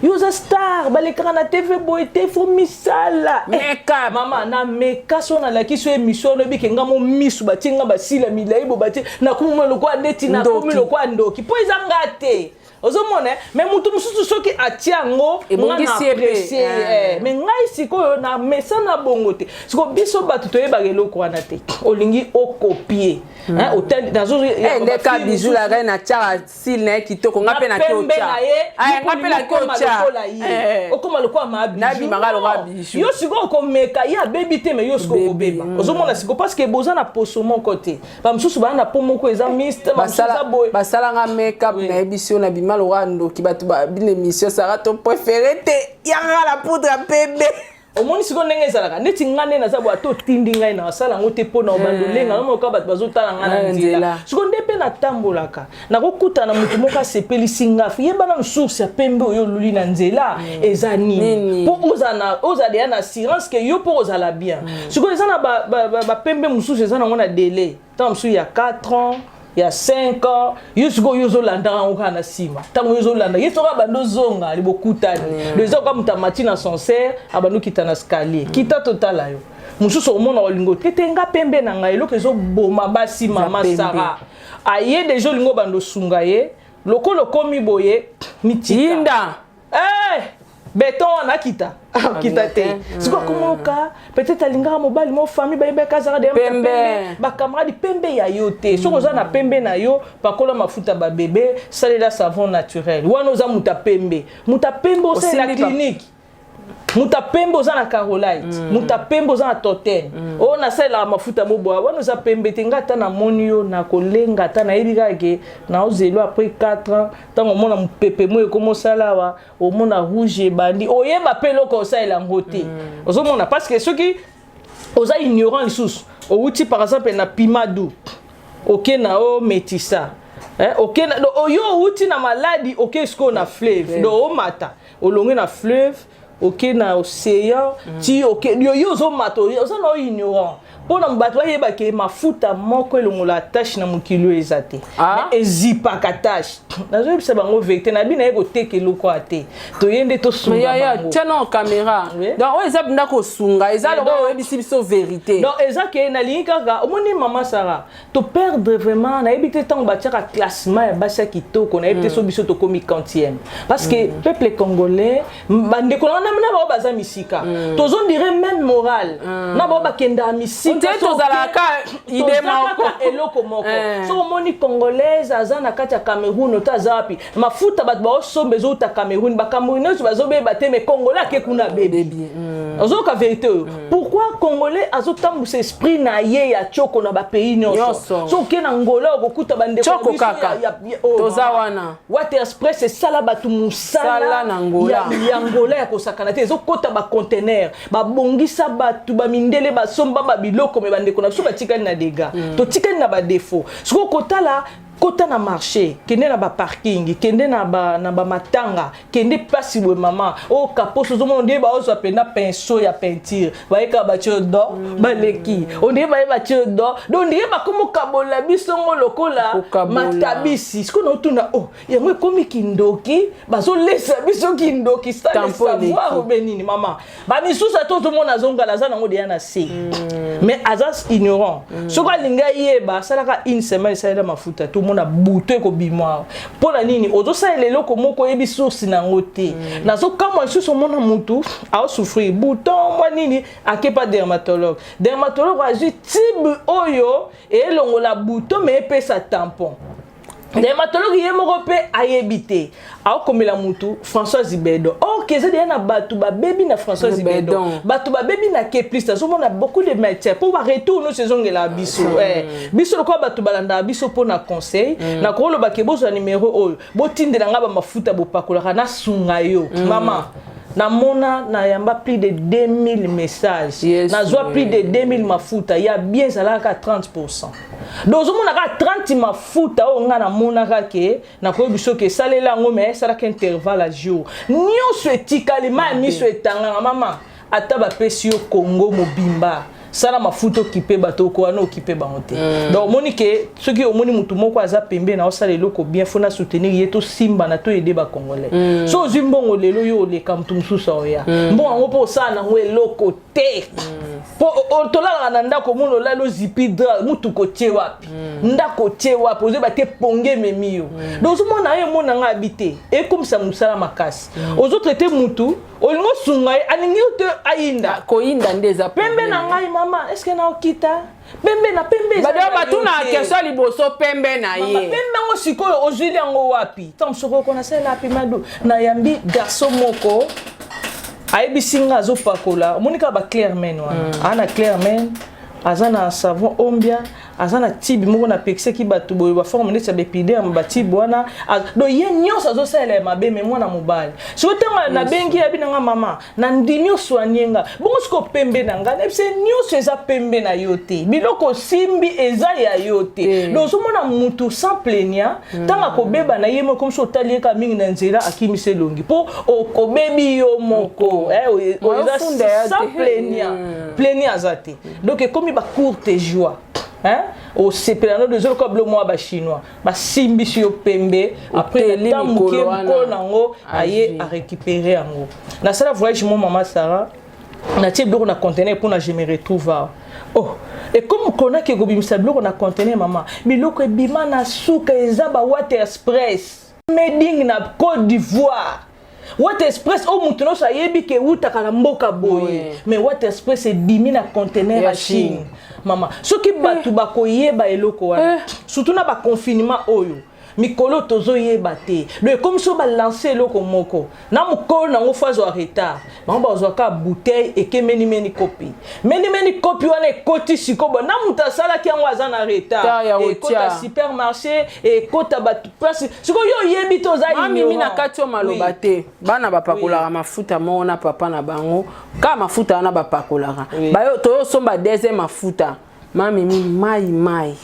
yo oza star, balekaka na TV boye te, fo misala." Makeup. Mama, na meka so nalakisi yo émission wana, oyebike nga mo misu batie nga basila milai bo batie, nakomi lokola neti nakomi Ndoki. lokola ndoki, mpo eza nga te. Ozomona, mais motu mosusu soki atie yango, nga na Ebongisi ye mpe. apprécie. Mais ngai sikoyo na mesa na bongo te. Sikoyo biso bato toyebaka eloko wana te. Olingi okopie, otali Ndeka Bijou la reine atiaka style na ye kitoko, nga mpe nake pembe na ye. Nga mpe nake Okoma lokola ye, okoma lokola ma Nabimaka lokola Bijou. Yo sikoyo okomeka, ye abebi te, mais yo sikoyo okobeba. Ozomona sikoyo, parce que boza na poso moko te. Bamosusu baa na po moko eza mixte, bamosusu eza boye. Basalanga make-up, nayebi si oyo nabima lokola ndoki. Bato babina émission Sara to préféré te, yanga la poudre ya pembe. Omoni sikoyo ndenge ezalaka? Neti nga nde naza boye, ata otindi ngai na asala yango te, mpo na obanda olenga namoka bato bazotala nga na nzela. Sikoyo nde mpe natambolaka, nakokutana motu moko asepelisi nga, yeba nanu source ya pembe oyo oluli na nzela eza nini, mpo ozala deya na assurance ke yo mpo ozala bien. Sikoyo eza na bapembe mosusu eza nango na délai, ntango mosusu ya 4 ans, ya 5 ans. Yo sikoyo, yo ozolandaka yango kaka na nsima. Ntango yo ozolanda ye, soki abandi ozonga libokutani, donc eza oka moto amati na ascenseur, abandi okita na escalier, kita totala yo. Mosusu omona olingo te te, nga pembe na ngai, eloko ezoboma basi, mama Sara aye deja, olingo obanda osunga ye lokola okomi boye, mitika. Yinda. Eh, beton wana akita, akita te. Sikoyo akomoka, peut-être alingaka mobali mo, famille bayebaka azalaka deya Pembe. Bacamarade, pembe ya yo te. Soki oza na pembe na yo, pakola mafuta babebe, salela savon naturel wana. Oza moto ya pembe, moto ya pembe osalela Osimbi clinique. Moto ya pembe oza na Carolite, moto ya pembe oza na Toten oyo nasalelaka mafuta moboya, wana oza pembe te. Nga ata namoni yo, nakolenga, ata nayebi kaka ke naozelo après 4 ans, ntango omona mopepe mo ekoma osala awa, omona rouge ebandi, oyeba mpe eloko osalela yango te. Ozomona, parce que soki oza ignorant lisusu, owuti par exemple na pimadu, oke na o métissa, oke na, donc, oyo owuti na maladi, oke sikoyo na fleuve, donc omata, olongwe na fleuve, oke na océan, ti oke yo, yo ozomata, oza na o ignorant. Mpona bato bayebake mafuta moko elongola tache na mokili oyo eza te. Ah. Mais ezipaka tache. Nazoyebisa bango vérité na bino, naye koteka eloko ya te, toye nde tosunga Yaya, bango. Tia na caméra. Oui. Donc oyo eza mpenza kosunga, eza Mais lokola oyebisi biso vérité. Donc eza ke nalingi kaka omoni, mama Sara, toperdre vraiment. Nayebi te ntango batiaka classement ya basi ya kitoko, nayebi te so biso tokomi quantième, parce que peuple congolais, bandeko na na bao baza misika, tozondire même morale na bao bakendaka misika. On dirait tozalaka idée Toza moko. kaka eloko moko. Soki omoni congolaise aza na kati ya Cameroun to aza wapi, mafuta bato baosomba ezouta Cameroun, bacamerounais bazobeba te, mais congolais ake kuna bebi. Baby. Ozoyoka vérité oyo? Pourquoi congolais azotambusa esprit na ye ya tioko na bapays nyonso? Nyonso. So oke na Ngola, okokuta bandeko na Tioko biso kaka. oh, Toza mama. wana. Water Express esala bato mosala. Sala na Angola. Ya Angola ya kosakana te. Ezokɔta baconteneur, babongisa bato, bamindele basomba babiloko, me bandeko na biso batikali na dégâts, totikali na badéfaut. Sikoyo kotala, kota na marché, kende na baparking, kende na bamatanga, kende mpasi boye, mama oyo kaposo, ozomona ondie baozwa mpenza pinceau ya peinture, bayeka batie do, baleki ondie baye batie do. Donc ondie bakomi okabola biso ngo lokola Kokabola. matabisi. Sikoyo naotuna o yango ekomi kindoki, bazolesa biso kindoki sans le Tampo savoir. eleki. Obe nini, mama, bamisusu ata ozomona azongala, aza nango deya na se, mais aza ignorant. Soki alingi ayeba, asalaka une semaine, esalela mafuta te. Okomona buto ekobima awa. Mpo na nini ozosalela eloko moko oyebi source na yango te? Nazokamwa lisusu, omona mutu aosouffrir bouton mwa nini, akepa dermatologue. Dermatologue azwi tube oyo elongola bouton, mais epesa tampon. Dermatologue ye moko mpe ayebi te, aokomela mutu François Zibedon. Or que eza deya na bato babebi na François Zibedon, bato babebi na Keplis. Azomona beaucoup de médecins mpo baretour nyonso ezongelaka biso. Biso lokola bato balandaka biso mpo na conseil, nakolobaka bozwa numero oyo, botindela nga bamafuta bopakolaka, nasunga yo. Mama, namona nayamba plus de 2000 messages. Nazwa plus de 2000 mafuta ya bien, ezalaka 30. Donc ozomona kaka 30 mafuta oyo ngai namonaka ke nakoyebi soki esalela yango, mais esalaka intervalle ya jour nyonso, etikali mai ya miso etanganga. Mama, ata bapesi yo Kongo mobimba, sala mafuta okipe bato, okowana okipe bango te. Donc omoni ke soki omoni motu moko aza pembeni na osala eloko bien, faut na soutenir ye, tosimbana, toyede bacongolais. So ozwi mbongo lelo, yo oleka, motu mosusu aoya. Mbongo yango mpo osala nango eloko te, mpo tolalaka na ndako, omoni olali, ozipi drap, mutuka otie wapi, ndako otie wapi, ozoyeba te, ponge ememi yo. Donc ozomona ye, emona nga abi te, ekomisa mosala makasi. Ozotraite mutu, olingi osunga ye, alingi yo te, ayinda. Koyinda nde eza. Pembe na ngai, mama, est-ce naokita pembe na pembe eza bado na yo batuna te. Question liboso, pembe na Mama, ye. Pembe yango sikoyo ozwili yango wapi? Ntango soko oko nasalela apimado, nayambi garçon moko, ayebisi nga azopakola, omoni kaka baclairman wana, aa na clairman, aza na savon ombia, aza na tibe moko napekisaki bato boye, baforme neti ya baépiderme, batibe wana. Donc ye nyonso azosalela ya mabe. Mais mwana mobali, soki ntango nabengi, yabi nanga: "Mama, nandimi osoigne nga bongo, sikoyo pembe na nga?" Nayebisa ye, nyonso eza pembe na yo te, biloko osimbi eza ya yo te. Donc ozomona mutu sans plaignant, ntango akobeba na ye moko, komisi otali ye kaka mingi na nzela, akimisi elongi mpo obebi yo moko. Eza Ofunda ya te. sans plaignant, plaignant aza te. Donc ekomi bacourte joie, hein? Osepela no dezo lokola bilo mwa bachinois basimbisi yo pembe, après Oteli na moke mikolo wana. Mokolo nango aye Azwi. Arécupéré yango. Nasala voyage mo, mama Sara, natie biloko na conteneur mpona je me retrouve awa. Oh, ekomi konaki ekobimisa biloko na conteneur, mama, biloko ebima na suka, eza ba Water Express made in na Côte d'Ivoire. Water Express oyo moto nyonso ayebi ke ewutaka na mboka boye, mais Water Express ebimi na conteneur Ya ya Chine. Chine. Mama, soki bato bakoyeba eloko wana, surtout na baconfinement oyo mikolo tozoyeba te. Donc ekomi so balance eloko moko na mokolo nango, faut azwa retard. Bango bazwaka bouteille ekemenimeni kopi menimeni kopi wana ekoti sikoyo bo na moto asalaki yango aza na retard. Retard ya kotia. Ekota supermarché, ekota bato place. Sikoyo yo oyebi te, oza Mamimi, na ignorant. kati oyo maloba te, bana bapakolaka mafuta moko na papa na bango, kaka mafuta wana bapakolaka. Bayo toyosomba deuxième mafuta, mamimi, mai mai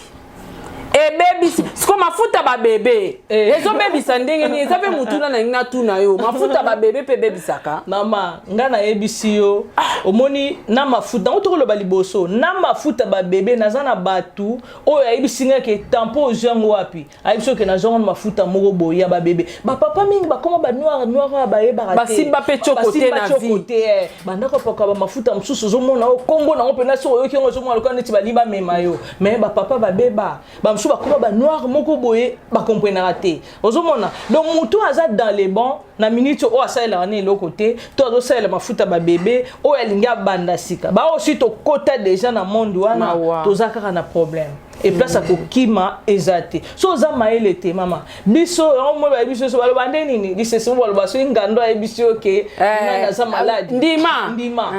ebebisi. Siko mafuta babebe ezobebisa ndenge nini? Eza mpe mutuna na ngai, natuna yo, mafuta babebe mpe ebebisaka? Mama, nga nayebisi yo, omoni na mafuta yango, tokoloba liboso na mafuta babebe, naza na bato oyo ayebisi ngai ke tampon ozwi yango wapi, ayebisi oke nazwa yango na mafuta moko boye ya babebe. Bapapa mingi bakoma banoir noir oyo bayebaka te. Basimba mpe tshoko te Basimba na tshoko vie. te, eh. Bandako paka bamafuta mosusu, ozomona oyo kombo nango mpena, soki oyoki yango, ozomona lokola neti balingi bamema yo. Mais bapapa babeba, bamosusu bakoma banoir moko boye, bakomprenaka te. Ozomona, donc motu aza dans les bons na minute oyo asalelaka na eloko te, to azosalela mafuta babebe oyo alingi abanda sika, baosi tokota déjà na monde wana. Mawa. Toza kaka na problème e place ya kokima eza te. So oza mayele te, mama, biso yango moi bayebi biso, baloba nde nini lisese mo baloba, soki ngando ayebisi yo ke nani aza malade, ndima. Ndima.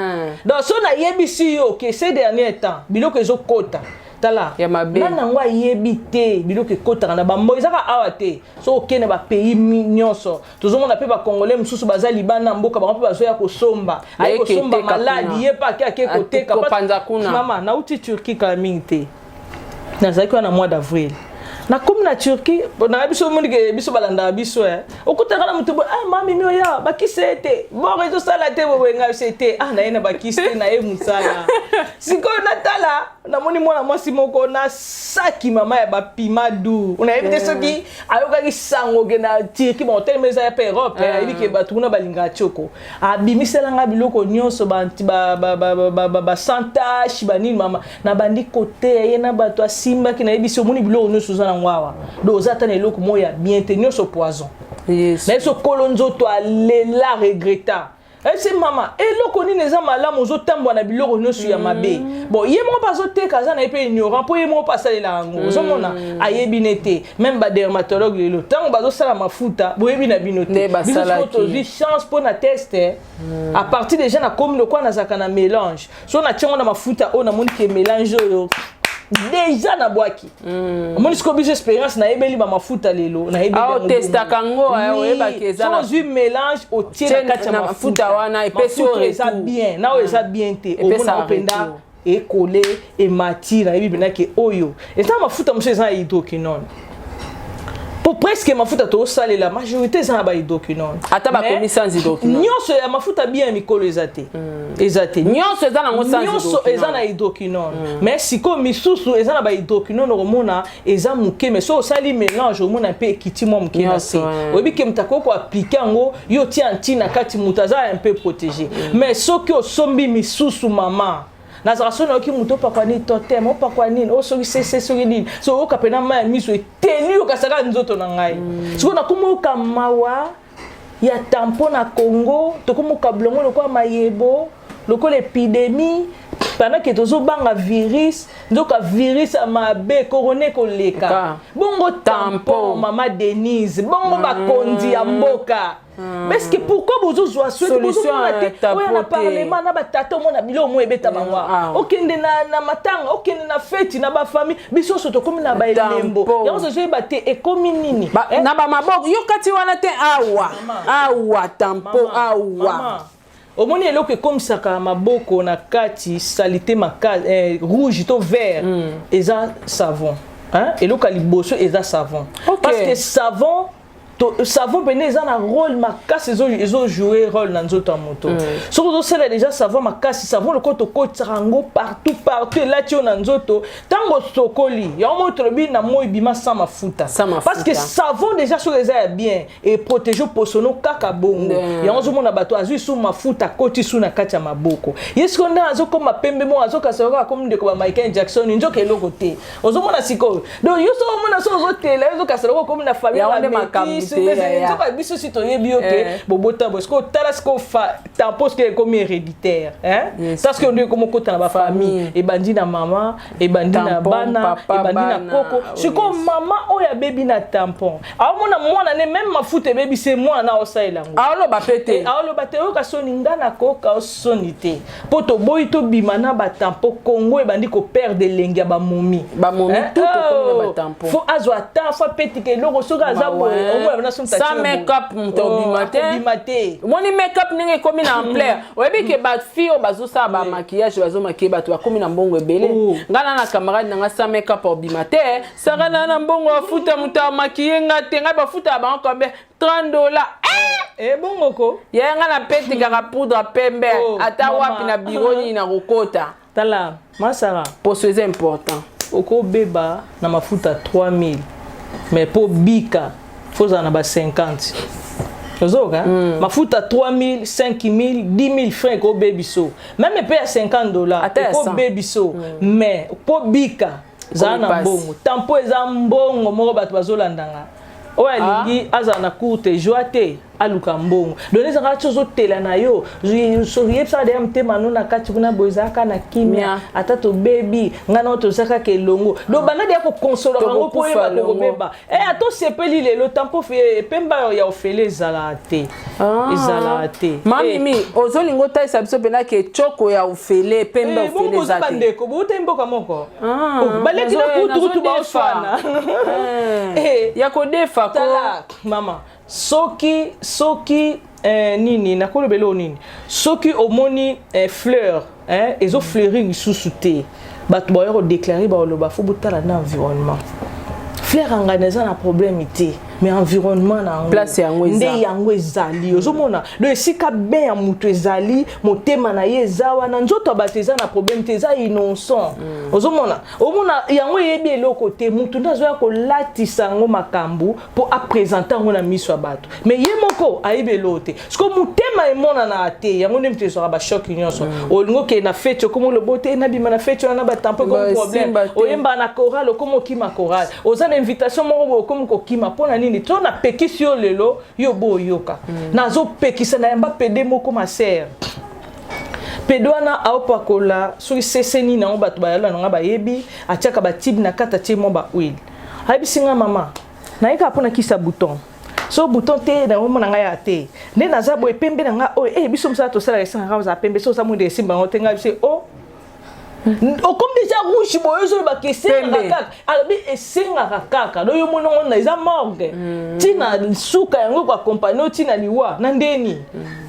Donc so nayebisi yo ke ces dernier temps biloko ezokota, tala. Ya mabe. Nani yango ayebi te, biloko ekotaka na bambo, ezaka awa te. So okende bapays nyonso, tozomona mpe bacongolais mosusu baza libanda na mboka, bango mpe bazoya kosomba, aye Bayeke kosomba teka maladi kuna. ye mpe ake koteka. Kopanza kuna. Mama, nauti Turquie kala mingi te, nazalaki wana mois d'avril, nakomi na Turquie, na biso omonike biso balandaka biso, okutaka na moto boye: "Ah, mami, mi oya bakisi ete bor ezosala te boye." Ngai biso ete ah, naye na bakisi te, naye mosala. Sikoyo natala. Namoni mwana mwasi moko na saki, mama, ya bapima du. Nayebi te soki ayokaki sango ke na Turquie, bon, telema eza ya mpe Europe, ayebi ke bato kuna balingaka tioko. Abimiselanga biloko nyonso, ba sans tache, banini. Mama, nabandi koteya ye na bato asimbaki. Nayebi si omoni biloko nyonso oza nango awa, donc oza ata na eloko moko ya bien te, nyonso poison. Nayebi so kolo nzoto alela, regretta. Ese mama, eloko nini eza malamu? Ozotambola na biloko nyonso ya mabe. Bon, ye moko mpe azoteka, aza na ye mpe ignorant, mpo ye moko mpe asalela yango. Ozomona, ayebi ne te. Même badermatologue lelo, ntango bazosala mafuta, boyebi na bino te. Biso sikoyo tozwi chance mpo na test à partir déjà nakomi lokola nazalaka na mélange. So natiango na mafuta oyo, namoni ke mélange oyo déjà nabwaki. Omoni sikoyo, biso expérience, nayebeli bamafuta lelo. Nayebeliotestaka yango, oyebaki eza. Ozwi mélange, otie na kati ya mafuta wana, epesi. Oyo eza bien na oyo eza bien te, omona mpenza ekole, emati. Nayebi mpenza ke oyo eza mafuta mosusu eza na hydroquinone, po presque mafuta tozosalela, majorité eza na bahydroquinone. Ata bakomi sans hydroquinone. Nyonso ya mafuta bien ya mikolo eza te, eza te. Nyonso eza nango sans. Nyonso eza na hydroquinone, mais sikoyo misusu eza na bahydroquinone, okomona eza moke, mais so osali mélange, omona mpe ekiti mwa moke na se. Oyebi ke moto akoki koappliquer yango, yo otia nti na kati, moto aza un peu protégé. Mais soki osombi misusu, mama, nazalaka so nayoki moto opakwa nini, totem, opakwa nini, o soki sese, soki nini, so oyoka mpena mai ya miso eteli, okasaka nzoto na ngai. Sikoyo nakomi oyoka mawa ya tampon na Congo. Tokomi okabula yango lokola mayebo, lokola épidémie, pendant ke tozobanga virus. Nzoka virus ya mabe, corona, ekoleka bongo tampon. Mama Denise, bongo bakonzi ya mboka, parce que pourquoi bozozwa swete, bozomona te oyo na parlement na batata, omona biloko mo ebeta bango, okende na matanga, okende na feti na bafamille, biso nyonso tokomi na baelembo yango. Tozoyeba te ekomi nini. Na bamaboko yo kati wana te, awa awa tampon awa. Omoni eloko ekomisaka maboko na kati saleté makasi, rouge to vert, eza savon, hein? Eloko ya liboso eza savon, parce que savon to, savon pene eza na rôle makasi, ezojouer rôle na nzoto ya moto. Soki ozosala déjà savon makasi, savon lokola tokotisaka yango partout partout, elati yo na nzoto. Ntango osokoli yango, moi tolobi na moi bima sans mafuta, parce que savon déjà, soki eza ya bien, eprotège posono kaka bongo. Yango ozomona bato azwi su mafuta, akoti su na kati ya maboko. Ye sikoyo nde azokoma pembe moko, azokasa kaka komi ndeko ba Michael Jackson. Nzoka eloko te. Ozomona sikoyo, donc yo so omona so ozotela, yo ozokasa loko komi na famille. Nzoka biso si toyebi yo ke bobota boye. Sikoyo tala, sikoyo tampon soki ekomi héréditaire, parce que nde ekomi okota na bafamille, ebandi na mama, ebandi na bana, ebandi na koko. Sikoyo mama oyo abebi na tampon, aomona mwana ne même mafuta ebebisi mwana, aosalela yango. Aoloba pe te. Aoloba te, oyoka soni. Nga nakoyoka soni te, mpo toboyi tobima na batampon. Congo ebandi koperdre elengi ya bamomi. Bamomi tout tokomi na batampon. Faut azwa temps, faut apetika eloko. Soki aza boye, omona sans make-up moto obima te. Obima te. Omoni make-up ndenge ekomi na ampleur. Oyebi ke bafille oyo bazosala bamaquillage, bazomaquiller bato, bakomi na mbongo ebele. Ngai na camarade na nga, sans make-up obima te. Saka na mbongo afuta moto amaquiller nga te. Ngai bafutaka bango combien? 30 $. Ebongo ko. Ye nga napetikaka poudre pembe. Ata wapi na biro nini na kokota. Tala, masara. Poso eza important. Okobeba na mafuta 3000, mais mpo bika, fozala na ba 50. Ozoka mafuta 3000, 5000, 10 000 francs ekobebiso, même mpe ya 50 $. Ata ya 100. Ekobebiso, mais mpo bika, zala na pasi. Mbongo tampon eza mbongo moko. Bato bazolandanga, oyo alingi azala na courte joie te, aluka mbongo. Donc ezalaka ti ozotela na yo, yebisaka deya motema no na kati kuna boye, ezalaka na kimia. Ata tobebi, ngai nao toza kaka elongo. Donc banda deya kokonsolaka yango mpo Tokokufa oyeba elongo. kokobeba. Ata osepeli lelo, tampon pemba ya ofele ezalaka te, ezalaka te. Mamimi, ozolinga otalisa biso mpena ke tioko ya ofele, pembe Bongo ofele boza eza te. Bandeko bouta mboka moko. Ah, Oh, baleki na kutukutu nazodefa. baoswana. Ya kodefa ko. Tala mama, soki nini nakolobela oyo nini, soki omoni fleur ezofleurir lisusu te, bato baya kodéclarer, baloba faut botala na environnement. Fleur angana eza na problème te. Mais environnement na yango, Place yango eza. Nde yango ezali. Ozomona, donc esika bien ya moto ezali, motema na ye eza wana. Nzoto ya bato eza na problème te, eza innocent. Ozomona, omona yango eyebi eloko te. Motu nde azoya kolatisa yango makambo mpo aprésenter yango na miso ya bato, mais ye moko ayebi eloko te. Siko motema emonanaka te. Yango nde moto ezwaka bachocs nyonso. Olingi okende na feti, okoma olobo te, nabima na feti wana na batampons, ekomi problème. Simba te. Oyembaka na chorale, okomi okima chorale. Oza na invitation moko boye, okomi kokima. Mpo na nini? To napekisi yo lelo, yo bo oyoka. Nazopekisa, nayamba pédé moko, ma sœur. Pédé wana aopakola soki sese nini yango, bato bayala nanga bayebi. Atiaka batubes na kati, atie mwa bahuile. Ayebisi nga: "Mama, nayekaka mpona kisa bouton, so bouton te, naomona ngai ya te nde naza boye pembe na ngai oyo." Biso mosala tosalaka, esengaka ozala pembe. So oza mwindu, esimba yango te. Ngai biso o okomi déjà rouge boye, ozolobaka esengaka Pembe. kaka. Alobi esengaka kaka. Do yo moni yango na eza morgue ntina suka yango koaccompagner o ntina liwa na ndeni.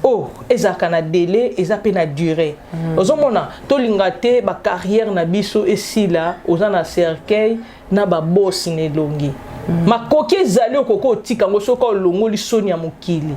O ezalaka na délai, eza mpe na durée. Ozomona, tolinga te bacarrière na biso esila. Oza na cercueil na babosi na elongi. Makoki ezali, okoki otika yango soki olongoli soni ya mokili.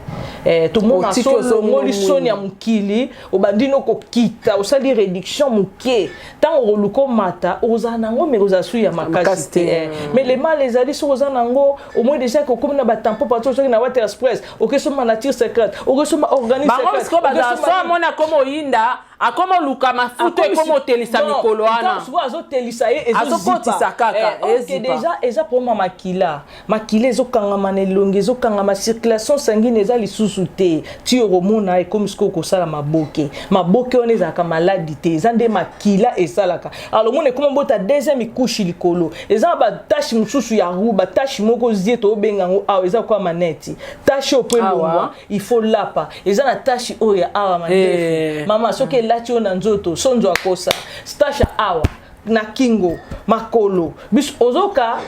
Tomona Otiki so olongoli ozongi soni ya mokili, obandi no kokita, osali réduction moke. Ntango okoluka omata, okozala nango, mais kozala su ya makasi Makasi te. te. Mais le mal ezali soki oza nango, au moins déjà ke okomi na batampons parti, soki na Water Express, okesomba Nature Secrète, okesomba Organique. Bango sikoyo bazala so amoni akoma oyinda, akoma oluka mafuta, ekoma otelisa mikolo wana. Sikoyo azotelisa ye. Azokotisa kaka, Ok. ezipa. Déjà eza problème ya makila. Makila ezokangama na elongi, ezokangama, circulation sanguine eza lisusu te. Ti okomona ekomi sikoyo kosala maboke. Maboke wana ezalaka maladi te, eza nde makila esalaka. Alors omona ekoma bota deuxième couche likolo, eza na bataches mosusu ya ru, bataches moko zie tobenga yango awa, eza kwa maneti. Tache oyo po elongwa, il faut lapa. Eza na tache oyo ya awa, mandefu. Mama, soki elati oyo na nzoto, sonzo akosa tache ya awa na kingo, makolo biso ozoka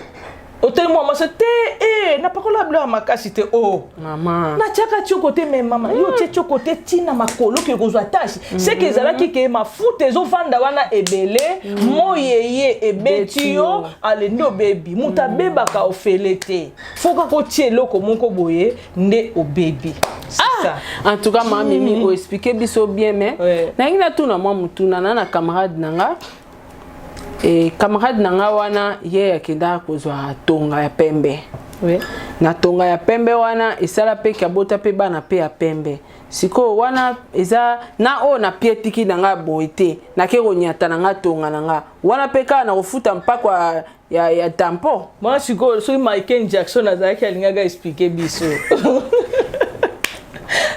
otelemi mwa mwasi te. Napakola biloko ya makasi te o. Mama. Natiaka tioko te. Me mama, yo otie tioko te, ntina makolo oke kozwa tache, seke ezalaki ke mafuta ezovanda wana ebele, moyeye ebeti yo, ale nde obebi. Moto abebaka ofele te, faut kaka otie eloko moko boye nde obebi. C'est ça. En tout cas, mama Mimi, oexpliquer biso bien, mais nalingi natuna mwa motuna na camarade na nga. Camarade na nga wana, ye akendaka kozwa tonga ya pembe. Na tonga ya pembe wana, esala mpe ke abota mpe bana mpe ya pembe. Sikoyo wana eza na oyo napietiki na nga boye te, nake konyata na nga tonga na nga wana mpe kaka na kofuta mpako ya tampon. Mwa sikoyo, soki Michael Jackson azalaki, alingaka expliquer biso,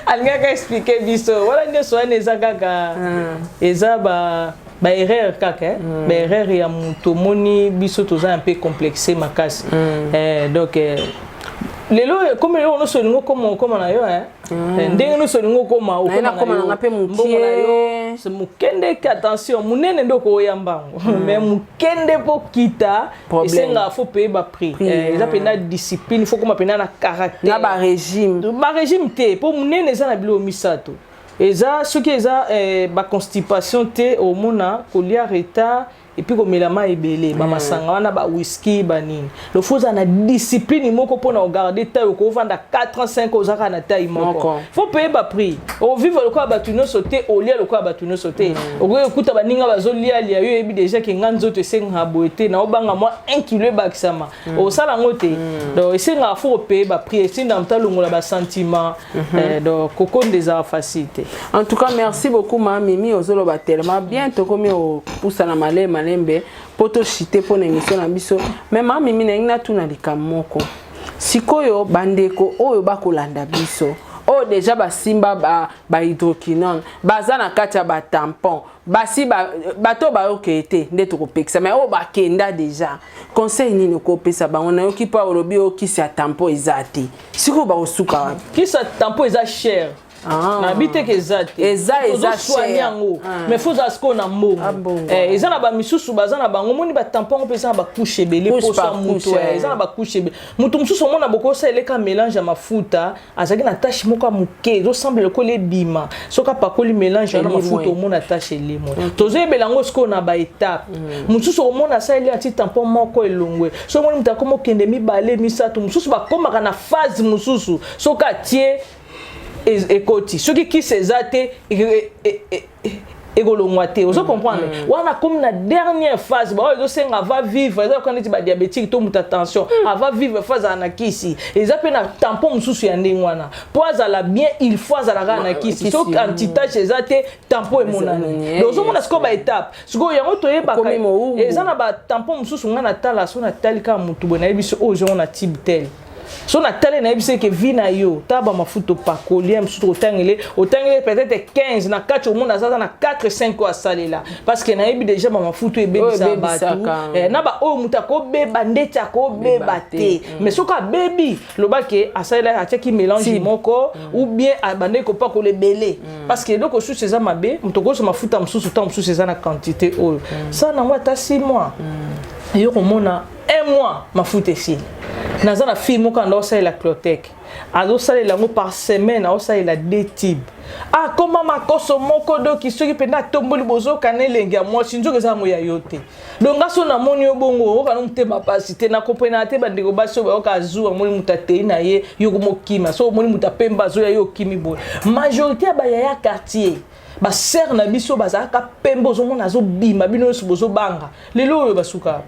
alingaka expliquer biso wana nyonso. Wana eza kaka, eza ba baerreur kaka, eh? Baerreur ya moto. Omoni, biso toza un peu complexe makasi. Donc lelo komi, lelo nyonso olingi okoma, okoma na yo, eh? Ndenge nyonso olingi okoma. Naye nakoma nanga mpe mokie. Mbongo na yo moke nde, attention, monene nde okoya mbango, mais moke nde mpo kita. Problème. Esengaka faut payer baprix. Prix, Eza mpenza discipline, faut koma mpenza na caractère. Na barégime. Barégime te, mpo monene eza na biloko misato. Eza soki eza baconstipation te, omona kolia retard et puis komela mai ebele, bamasanga wana, bawhisky, banini. Le faut ozala na discipline moko mpona ogarder taille. Okovanda 4 ans, 5 ans, oza kaka na taille moko. Moko. Faut payer baprix. Ovivre lokola bato nyonso te, olia lokola bato nyonso te. Okoki okuta baninga bazolialia, yo oyebi déjà ke nga nzoto esengaka boye te, na obanga mwa 1 kilo ebakisama, osala yango te. Donc esengaka faut opayer baprix, etinda moto alongola basentiment. Donc kokonda ezala facile te. En tout cas, merci beaucoup, ma Mimi. Ozoloba tellement bien. Tokomi opusana malembe malembe mpo toshite mpona émission na biso. Mais ma Mimi, nalingi natuna likambo moko. Sikoyo bandeko oyo bakolanda biso, oyo déjà basimba bahydroquinone, baza na kati ya batampon, basi bato bayokee te nde tokopekisa, mais oyo bakenda déjà, conseil nini okopesa bango? Nayoki mpo olobi oyo kisi ya tampon eza te. Sikoyo bakosuka wapi? Kisa tampon eza cher. Ah. Nayebi te ke eza te. Eza Tozosoigne cher. yango, mais faut ozala sikoyo na mbongo. Ah, mbongo. Eza na bamisusu baza na bango, omoni batampon yango mpe eza na bacouche ebele. Couche Poso ya par moto couche, eza na bacouche ebele. Moto mosusu omona bokosa eleka mélange ya mafuta, azalaki na tache moko ya moke, ezosemble lokola ebima. Soki apakoli mélange wana Elimwe. mafuta, omona tache elimwe. Tozoyebela yango sikoyo na baétape mosusu. Omona asaleli anti tampon moko, elongwe. So omoni moto akoma okende mibale, misato, mosusu bakomaka na phase mosusu. Soki atie ekoti, soki kisi eza te, ekolongwa te. Ozo comprendre? Wana komi na dernière phase, baoyo ezosenga va vivre, eza lokola neti badiabétique to moto attention ava vivre, fo azala na kisi. Eza mpe na tampon mosusu ya ndenge wana, mpo azala bien, il faut azala kaka na kisi. Kisi, soki antitache eza te, tampon emonani. Donc ozomona sikoyo baétape sikoyo yango toyebaka. Okomi mowumbu. Eza na batampon mosusu, ngai natala, so natali kaka motu boye, nayebi so oyo ozongo na type tel. So natali, nayebi se ke vi na yo, tala bamafuta opakoli ya mosusu, otangele, otangele peut-être 15 na kati, omona aza na 4 5 oyo asalela, parce que nayebi déjà bamafuta oyo ebebisaka Oyo bato. ebebisaka. Na baoyo moto akobeba ndeti akobeba Beba te. te. Mais soki abebi, lobake asalela, atiaki mélange Type. moko ou bien abandaki kopakola ebele, parce que eloko mosusu eza mabe. Moto okozwa mafuta mosusu, ntango mosusu eza na quantité oyo sala nango ata 6 mois, yo komona un mois mafuta esili. Naza na fille moko anda osalela Clotec, azosalela yango par semaine, aosalela deux tubes, akoma makoso moko. Doki soki mpenza atomboli, bozokana elenge ya mwasi, nzoka eza yango ya yo te. Donc nga so namoni yo bongo, okana motema pasi te, nakomprenaka te. Bandeko basi oyo bayoka azu, amoni moto atei na ye, yo komokima. So omoni moto apemba azoya, yo okimi boye. Majorité ya bayaya quartier, basere na biso bazalaka pembe, ozomona azobima, bino nyonso bozobanga. Lelo oyo basuka,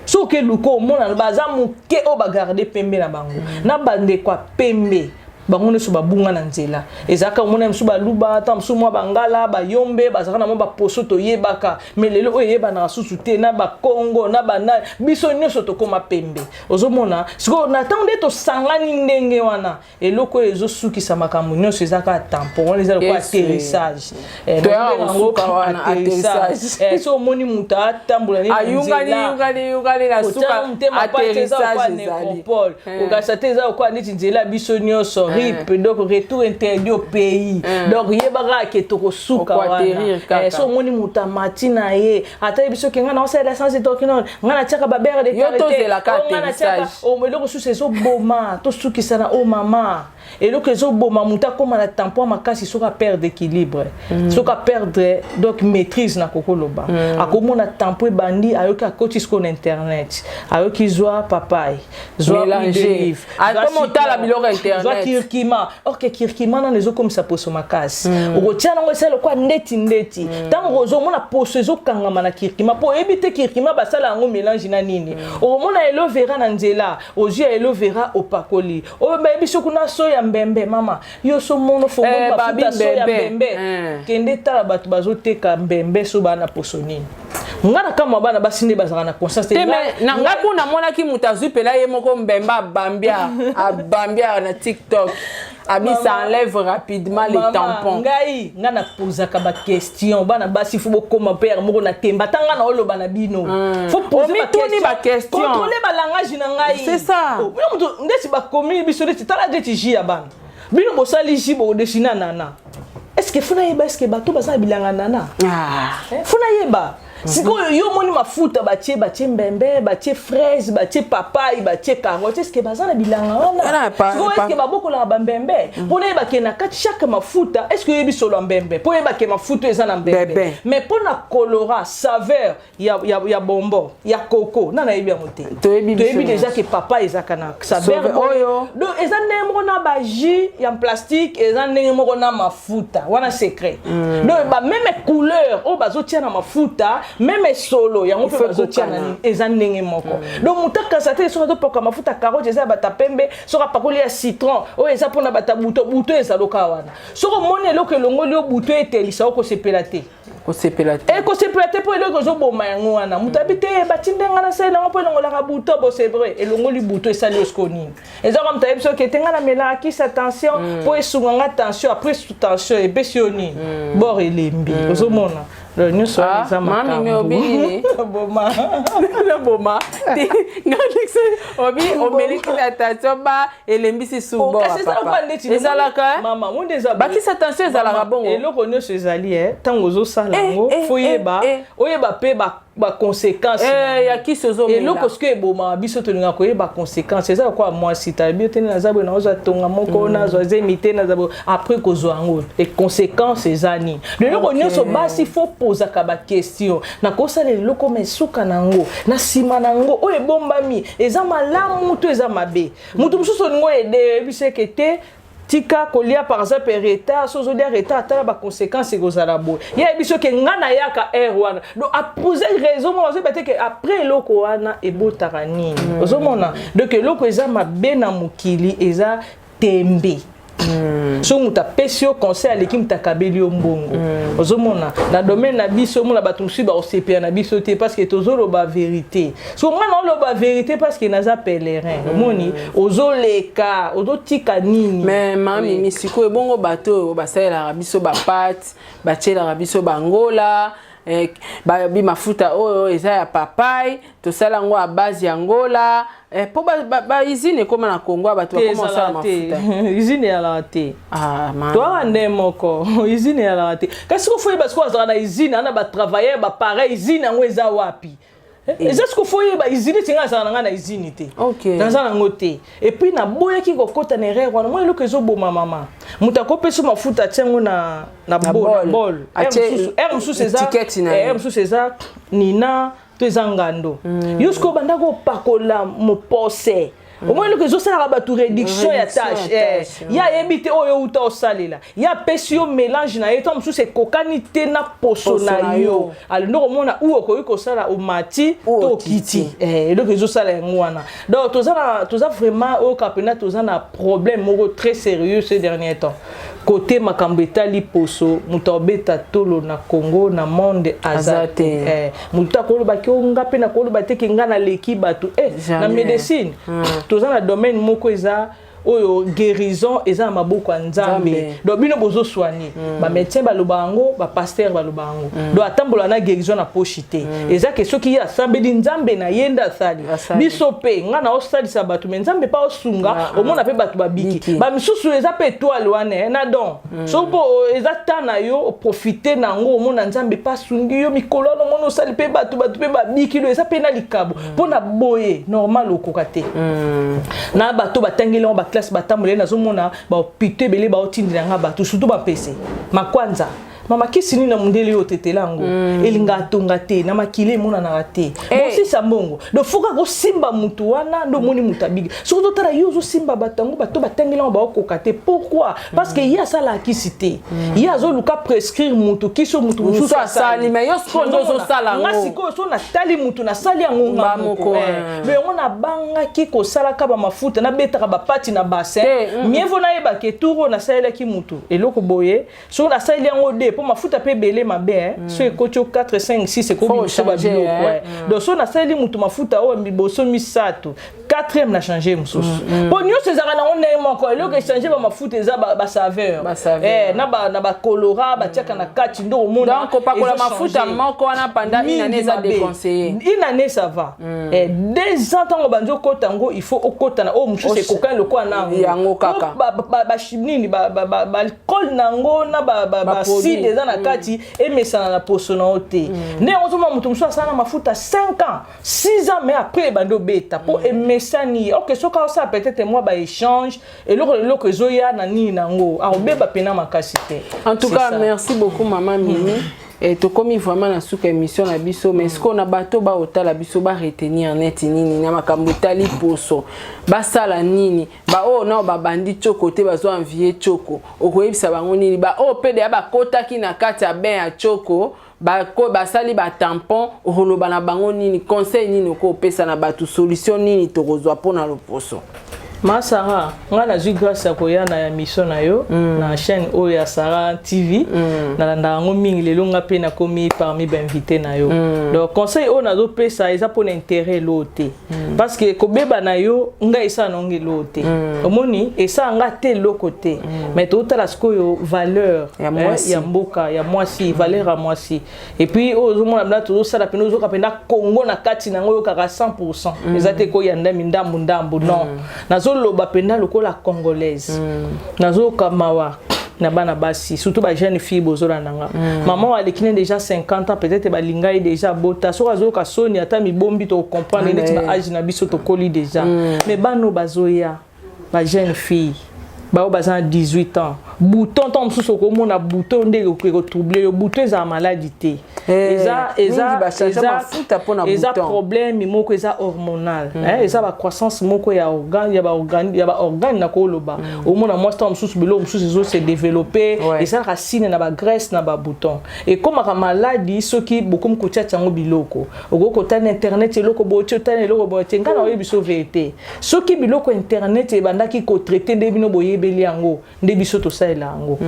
soki eluka, omona baza moke oyo bagarde pembe na bango. Na bandeko ya pembe, bango nyonso babunga na nzela. Ezalaka omona mosusu baluba, ata mosusu mwa bangala, bayombe, bazalaka na mwa baposo toyebaka. Mais lelo oyo eyebanaka susu te, na bakongo na banani, biso nyonso tokóma pembe. Ozomona sikoyo na ntango nde tosangani ndenge wana, eloko oyo ezosukisa makambo nyonso eza kaka tampon wana, eza lokola atterrissage. Toyaka Nazobenga yango kosuka wana, atterrissage. So omoni moto atambola nde na Ayungani, nzela, yungani, yungani, na suka kotiana motema pasi, eza lokola atterrissage ezali. nécropole. Okasa te, eza lokola neti nzela ya biso nyonso, RIP, donc retour interdit au pays. Donc yebaka ke tokosuka Okoatterrir wana. kaka. So omoni moto amati na ye, ata yebi soki ngai naosalela sans étorquinol, ngai natiaka babeurre de Yo karité, tozelaka oh, ngai natiaka atterrissage. oh, eloko susu ezoboma, tosukisa na o mama, eloko ezoboma moto akóma na tampon makasi, soki aperdre équilibre, soki aperdre donc maîtrise na kokoloba, akomona tampon ebandi, ayoki, akoti sikoyo na internet, ayoki zwa papaye, zwa huile Mélanger. d'olive, Ah, zwa comme otala citron, biloko ya internet. zwa curcuma. Or que curcuma nano ezokomisa poso makasi, okotia nango esala lokola ndeti ndeti. Ntango ozomona poso ezokangama na curcuma, mpo oyebi te curcuma basala yango mélange na nini. Okomona aloe vera na nzela, ozwi ya aloe vera, opakoli. Oyo bayebi so kuna so ya mbembe, mama yo so mono fongoli Babi mafuta so ya mbembe. mbembe. Kende tala bato bazoteka mbembe, so baa na poso nini. Nga na kamwa bana basi nde bazalaka na conscience te. Te, me na nga kuna namonaki moto azwi mpela ye moko mbembe, abambia, abambia na TikTok, abi ça enlève rapidement les Mama, tampons. Ngai napozaka baquestion. Bana basi, fo bokóma pere moko na temba, ata ngai na oloba na bino, faut poser Omituni ba-question. Contrôler balangage na ngai. C'est ça. Oh, bino moto ndeti bakomi biso, ndeti tala ndeti jus ya bana, bino bosali jus, bokodesina nana. Est ce que fo nayeba, est ce que bato baza na bilanga nana? Ah. Fo nayeba sikoyo, yo omoni mafuta batie, batie mbembe, batie fraise, batie papaye, batie carotte, est-ce baza na bilanga wana? Wana Sikoyo est-ce babokolaka bambembe? Mpo nayeba ke na kati chaque mafuta, est ce que oyebi solo ya mbembe mpo oyeba ke mafuta eza na mbembe? Bebe. Mais mpo na colorant, saveur ya bonbon ya coco, na nayebi yango te. Toyebi biso Toyebi déjà nyonso. ke papa ezaka na saveur Sauve oyo. Donc eza ndenge moko na bajus ya plastique, eza ndenge moko na mafuta wana secret. Donc bameme couleur oyo bazotia na mafuta, même solo yango mpe Faut bazotia na kokana. nini, eza ndenge moko. Donc moto akasa te soki azopoka mafuta carotte eza ya bata pembe, soki apakoli ya citron oyo eza mpona bata buto buto, ezaloka wana. Soki omoni eloko elongoli yo buto, etelisa, okosepela te. Kosepela te. Ekosepela te, mpo eloko ezoboma yango wana. Moto abi te, batinde nga nasala yango mpo elongolaka buto. Bo c'est vrai, elongoli buto, esali yo siko nini? Eza kaka moto ayebi soki ete nga namelaka kisi tension mpo esunga nga tension. Après tension epesi yo nini? Bor elembi, ozomona. Donc nyonso wana eza Mami, obi nini? Boma. Boma te, nga obi omeliki na tension, ba elembisi subo. Kasi ezalaka ndeti Ezalaka. Mama, monde eza Bakisa tension ezalaka bongo. Eloko nyonso ezali, ntango ozosala yango, faut yeba, oyeba mpe baconséquence Ya kisi ozomela. Eloko soki ebomaka biso, tolingaka koyeba conséquence. Eza lokola mwasi, tayebi yo te nde naza boye, nazwa tonga moko, nazwa zemi te, naza boye. Après kozwa yango, e conséquence eza nini? Eloko nyonso, basi, faut pozaka baquestion. Nakosalela eloko, ma esuka nango na nsima nango oyo ebombami eza malamu to eza mabe? Moto mosusu olingi oyede, oyebisi eke te, tika kolia par exemple retard. So ozolia retard, atala baconséquence ekozala boye. Ye yebi soki nga nayaka heure wana, donc apose raison moko, azoyeba te ke après eloko wana ebotaka nini. Ozomona, donc eloko eza mabe na mokili eza tembe. So moto apesi yo conseil, aleki moto akabeli yo mbongo. Ozomona, na domaine na biso, omona bato mosusu baosepela na biso te parce que tozoloba vérité. So nga naoloba vérité parce que naza pèlerin. Omoni, ozoleka, ozotika nini? Mais mami, oui. Sikoyo ebongo bato oyo basalelaka biso bapate, batielaka biso bangola, babi mafuta oyo eza ya papai, tosala yango ya base ya ngola, mpo bausine ekóma na Congo, bato bakóma kosala mafuta. Usine ezalaka te. Toyaka nde moko, usine ezalaka te. Kasi siko faut yeba, siko azalaka na usine ana batravailleur, bapareil, usine yango eza wapi? Eza siko faut yeba usine ti. Ngai azala na ngai na usine te, naza nango te. Et puis naboyaki kokɔta na erreur wana. Mwa eloko ezoboma, mama, moto akopesa mafuta, atia yango na bol. Heure mosusu eza, heure mosusu eza nina to eza ngando. Yo sikoyo obandaka opakola mopose, omoni eloko ezosalaka bato, réduction ya tache. Ye ayebi te oyo outa osalela, ye apesi yo mélange na ye to mosusu ekokani te na poso na yo. Alors ndoko omona u okoki kosala, omati to okiti, eloko ezosala yango wana. Donc toza vraiment oyo kapena, toza na problème moko très sérieux ces derniers temps côté makambo etali poso. Moto abeta tolo na Congo, na monde, aza te. Moto akolobaki o nga mpe nakoloba te ke nga naleki bato na médecine. Toza na domaine moko eza oyo guérison eza na maboko ya Nzambe. Donc bino bozosoigne, bamédecin baloba yango, bapasteur baloba yango. Donc atambola na guérison na poche te. Eza ke soki ye asambeli Nzambe na ye nde asali. Biso mpe, nga na osalisa bato, me Nzambe mpe osunga, omona mpe bato babiki. Bamisusu eza mpe étoile wana na don. So mpo eza ta na yo, oprofite nango, omona Nzambe mpe asungi yo mikolo wana, omona osali mpe bato, bato mpe babiki. Lo eza mpe na likabo mpo na boye normal okoka te na bato batangeli yango baklasse, batambola. Ye nazomona bahôpitaux ebele baotindela nga bato, surtout bapese makwanza. Mama, kisi nini na mondele oyo otetela yango elingaka tonga te na makili, emonanaka te, bosisa mbongo. Donc faut kaka osimba mutu wana nde omoni mutu abiki. Soki ozotala ye, ozosimba bato yango, bato batangeli yango baokoka te. Pourquoi? Parce que ye asalaka kisi te, ye azoluka prescrire mutu kisi oyo mutu mosusu asali. Mais yo sikoyo nde ozosala. Nga sikoyo, so natali mutu, nasali yango nga moko. Mais yango nabangaki kosalaka bamafuta, nabetaka bapati na bassin. Mieux vaut nayebaka etour oyo nasalelaki mutu eloko boye, soki nasaleli yango de mpo mafuta mpe ebele mabe, so ekoti o 4, 5, 6, ekomi biso babiloko. Donc so nasaleli mutu mafuta oyo liboso misato, quatrième na change mosusu, mpo nyonso ezalaka nango ndenge moko. Eloko echange bamafuta eza basaveur na bacolorant batiaka na kati nde omona. Donc kopakola mafuta moko wana pendant une année eza déconseillé? Une année, ça va. 2 ans, ntango bandi okota yango, il faut okota na oyo mosusu ekokani lokola na yango kaka. Nini, baalcool nango na baacide eza na kati, emesana na poso na yo te. Nde yango ozomona moto mosusu asala na mafuta 5 ans, 6 ans, mais après ebandi obeta mpo emesani. Ok, soki aosala peut-être mwa baéchange, eloko eloko ezoya na nini nango, akobeba mpena makasi te. En tout cas, merci beaucoup, mama Mimi. Tokomi vraiment na suka émission na biso. Mais sikoyo na bato baotala biso, baretenir neti nini na makambo etali poso? Basala nini? Baoyo nao babandi tioko te, bazwa envie tioko, okoyebisa bango nini? Baoyo mpe deya bakotaki na kati ya bain ya tioko, basali batampon, okoloba na bango nini? Conseil nini okopesa na bato? Solution nini tokozwa mpona loposo? Ma Sara, nga nazwi grâce ya koya na émission na yo na chaîne oyo ya Sara TV. Nalandaka yango mingi. Lelo nga mpe nakomi parmi bainvité na yo. Donc conseil oyo nazopesa eza mpona intérêt eloo te, parce que kobeba na yo, ngai esala nango eloo te. Omoni, esala nga te eloko te, mais totala sikoyo valeur ya mwasi. Ya mboka, ya mwasi, valeur ya mwasi. Et puis oyo ozomona mpena, tozosala mpena, ozoka mpenza Kongo na kati nango, oyokaka 100. Eza te koyanda ndambu ndambu, non. Nazoloba mpenza lokola Congolaise, nazoyoka mawa na bana basi, surtout bajeune fille bozolanda nga. Mama oyo aleki ne déjà 50 ans, peut-être balinga ye déjà bota, soki azoyoka soni, ata mibombi, tokocomprendre neti ba âge na biso, tokoli déjà. Mais bana oyo bazoya, bajeune fille bao baza na 18 ans, bouton, ntango mosusu okomona bouton nde ekotrouble yo. Bouton ezala maladi te. Eza eza eza eza problème moko, eza hormonal, eza bacroissance moko ya organe, ya baorgane. Na koloba, omona mwasi, ntango mosusu biloko mosusu ezose développe, esalaka signe na bagraisse na babouton, ekomaka maladi. Soki bokomi kotiatia yango biloko, okoki kotala na internet eloko botie, otala eloko botie. Ngai na oyebi so vérité, soki biloko internet ebandaki kotraite nde bino boyebeli yango, nde biso tosalela yango.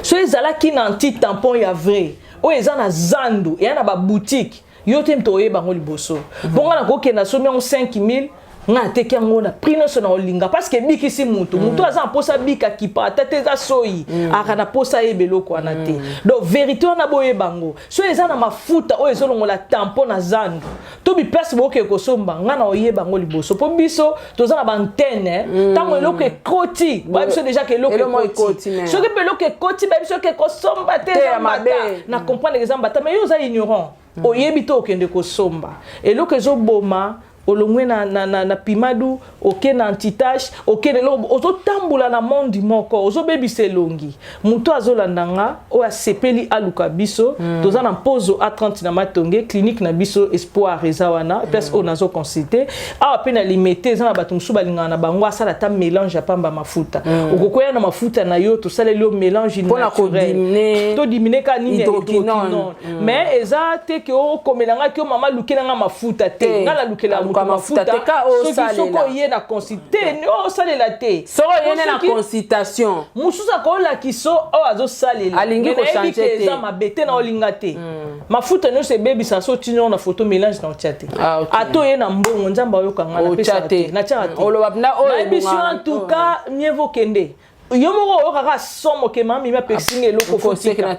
So ezalaki na anti tampon ya vrai oyo eza na zandu, eya na baboutique, yo te moto oyeba yango liboso. Mpo ngai nakokende, nasomi yango 5000, ngai ateki yango na prix nyonso na olinga, parce que ebikisi mutu. Mutu aza na mposa bika kipa, ata te eza soyi, aka na mposa ayeba eloko wana te. Donc vérité wana boyeba yango. So eza na mafuta oyo ezolongola tampon na zandu to biplace bookee kosomba, ngai na oyeba yango liboso, mpo biso toza na baantenne. Ntango eloko ekoti, bayebi biso déjà ke eloko ekoti. Soki mpe eloko ekoti, bayebi soki ekosomba te, eza mbata. Na comprendre eza mbata, mais yo oza ignorant, oyebi te, okende kosomba eloko ezoboma. Olongwe na pimadu, oke na antitache, oke lelo ozotambola na monde moko, ozobebisa elongi. Moto azolanda nga oyo asepeli, aluka biso. Toza na Mpozo A30 na Matonge, clinique na biso Espoir eza wana, place oyo nazoconsulte awa. Mpe na Limete, eza na bato mosusu balingaka na bango asala ata mélange ya pamba mafuta. Okokoya na mafuta na yo, tosaleli yo mélange naturel, todimine kaka nini ya hydroquinone. Mais eza te ke okomelangaki o mama alukelanga mafuta te. Ngai nalukela moto mafuta soki oye na consulte, osalela te. Soki oye na consultation. Mosusu akolakisa oyo azosalela. Alingi kochange te. Eza mabe te na olinga te. Mafuta nyonso ebebisa. So otini yango na foto, mélange na otia te. Ata oye na mbongo, Nzambe ayokanga, napesaka te, natiaka te. Nayebi so, en tout cas mieux vaut kende yo moko oyokaka somo ke mama Mimi apekisinga eloko, fotika.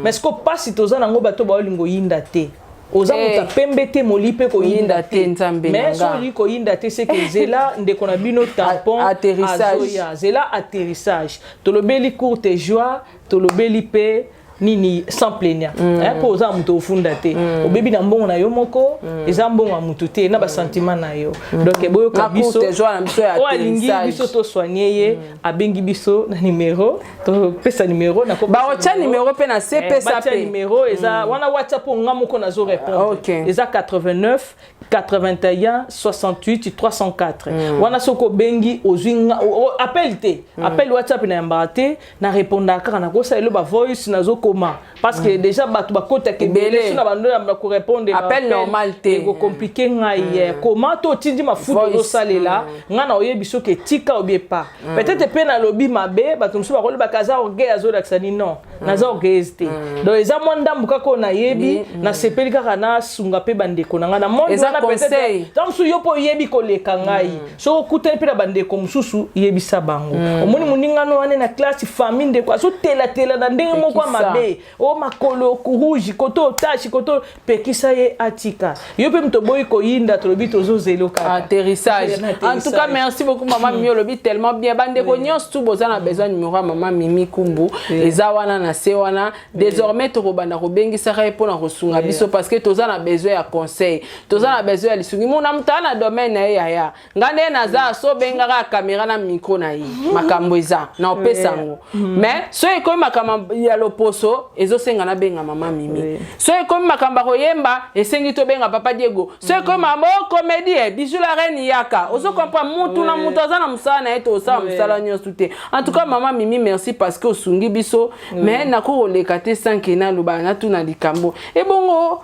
Mais siko mpasi toza nango, bato baolinga oyinda te. Oza moto apembe te, moli mpe koyinda te. Nzambe. Mais so olingi koyinda te, seke zela ndeko na bino tampon azoya, zela atterrissage. Tolobeli courte joie, tolobeli mpe nini, sans plaignant, mpo oza moto ofunda te. Obebi na mbongo na yo moko, eza mbongo ya motu te, na basentiment na yo. Donc boyoka biso, oyo alingi biso tosoigne ye, abengi biso na numero, topesa numero. Baotya numero mpe na se, pesa. Mpe numero eza wana, WhatsApp, nga moko nazo répondre, eza 89 81 68 304. Wana soki obengi, ozwi appel te. Appel WhatsApp na yambaka te, na répondaka kaka, nakosala elo bavoice, nazokoma, parce que déjà bato bakotaka ebele, so na bando ya korépondre. Appel normal te. Ekocompliquer ngai. Koma to otindi mafuta ozosalela, ngai na oyebi soki etika obie pas. Peut-être mpe nalobi mabe, bato mosusu bakolobaka aza orgueil, azolakisa ni. Non, naza orgueilleuse te. Donc eza mwa ndambu kaka oyo nayebi, nasepeli kaka nasunga mpe bandeko na ngai na monde wana. Peut-être ntango mosusu yo mpo oyebi koleka ngai. Soki okutani mpe na bandeko mosusu, yebisa bango. Omoni moningano wana na classe, famille, ndeko azotelatela na ndenge moko ya mabe, o makolo rouge, koto otache, koto, pekisa ye atika. Yo mpe moto oboyi koyinda, tolobi tozozela kaka. Atterrissage. En tout cas, merci beaucoup, mama Mimi. Olobi tellement bien. Bandeko nyonso tu boza na besoin numéro ya mama Mimi Kumbu, eza wana na se wana. Désormais tokobanda kobengisaka ye mpona kosunga biso, parce que toza na besoin ya conseil, toza na besoin ya lisungi. Mona moto aza na domaine na ye, yaya nga nde naza so obengaka caméra na micro na ye, makambo eza na opesa yango. Mais so ekomi makambo ya loposo, ezosenga nabenga mama Mimi. So ekomi makambo ya koyemba, esengi tobenga papa Diego. So ekomi makambo o comédie, Bijou la reine yaka. Ozo comprendre, mutu na mutu aza na mosala na ye, tosala mosala nyonso te. En tout cas, mama Mimi, merci, parce que osungi biso. Mais nakoki koleka te sans que naloba, natuna likambo. Ebongo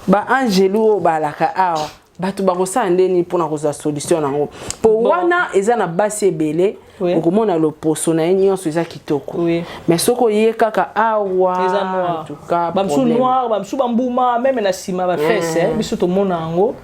baangelu oyo balaka awa, Bato bakosala ndeni mpona kozwa solution nango? Po wana eza na basi ebele, okomona loposo na ye nyonso eza kitoko, mais soki oye kaka awa, eza noir. Bamosusu noir, bamosusu bambuma même na nsima bafesses. Biso tomona yango,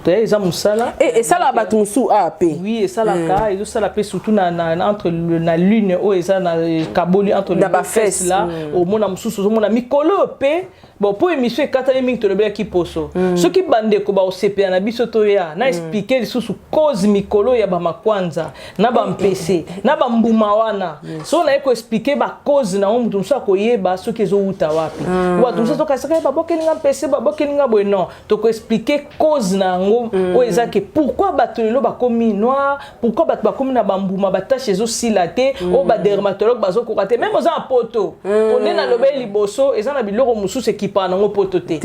eza mosala. Esalaka bato mosusu awa mpe. Oui, esalaka, ezosala mpe surtout na entre na lune oyo eza na kaboli entre na bafesses là. Omona mosusu, ozomona mikolo oyo mpe. Bon, mpo émission ekatani mingi, tolobelaki poso. Soki bandeko baosepela na biso, toya na expliquer lisusu cause mikolo ya bamakwanza na bampese na bambuma wana. So naye koexpliquer bacause nango, moto mosusu akoyeba soki ezowuta wapi. Bato mosusu tokasaka babokelinga mpese, babokelinga boye. Non, tokoexpliquer cause na yango oyo eza ke pourquoi bato lelo bakomi noir, pourquoi bato bakomi na bambuma, bataches ezosila te, oyo badermatologue bazokoka te. Même oza na poto, po nde nalobeli liboso, eza na biloko mosusu ekipaka nango poto te.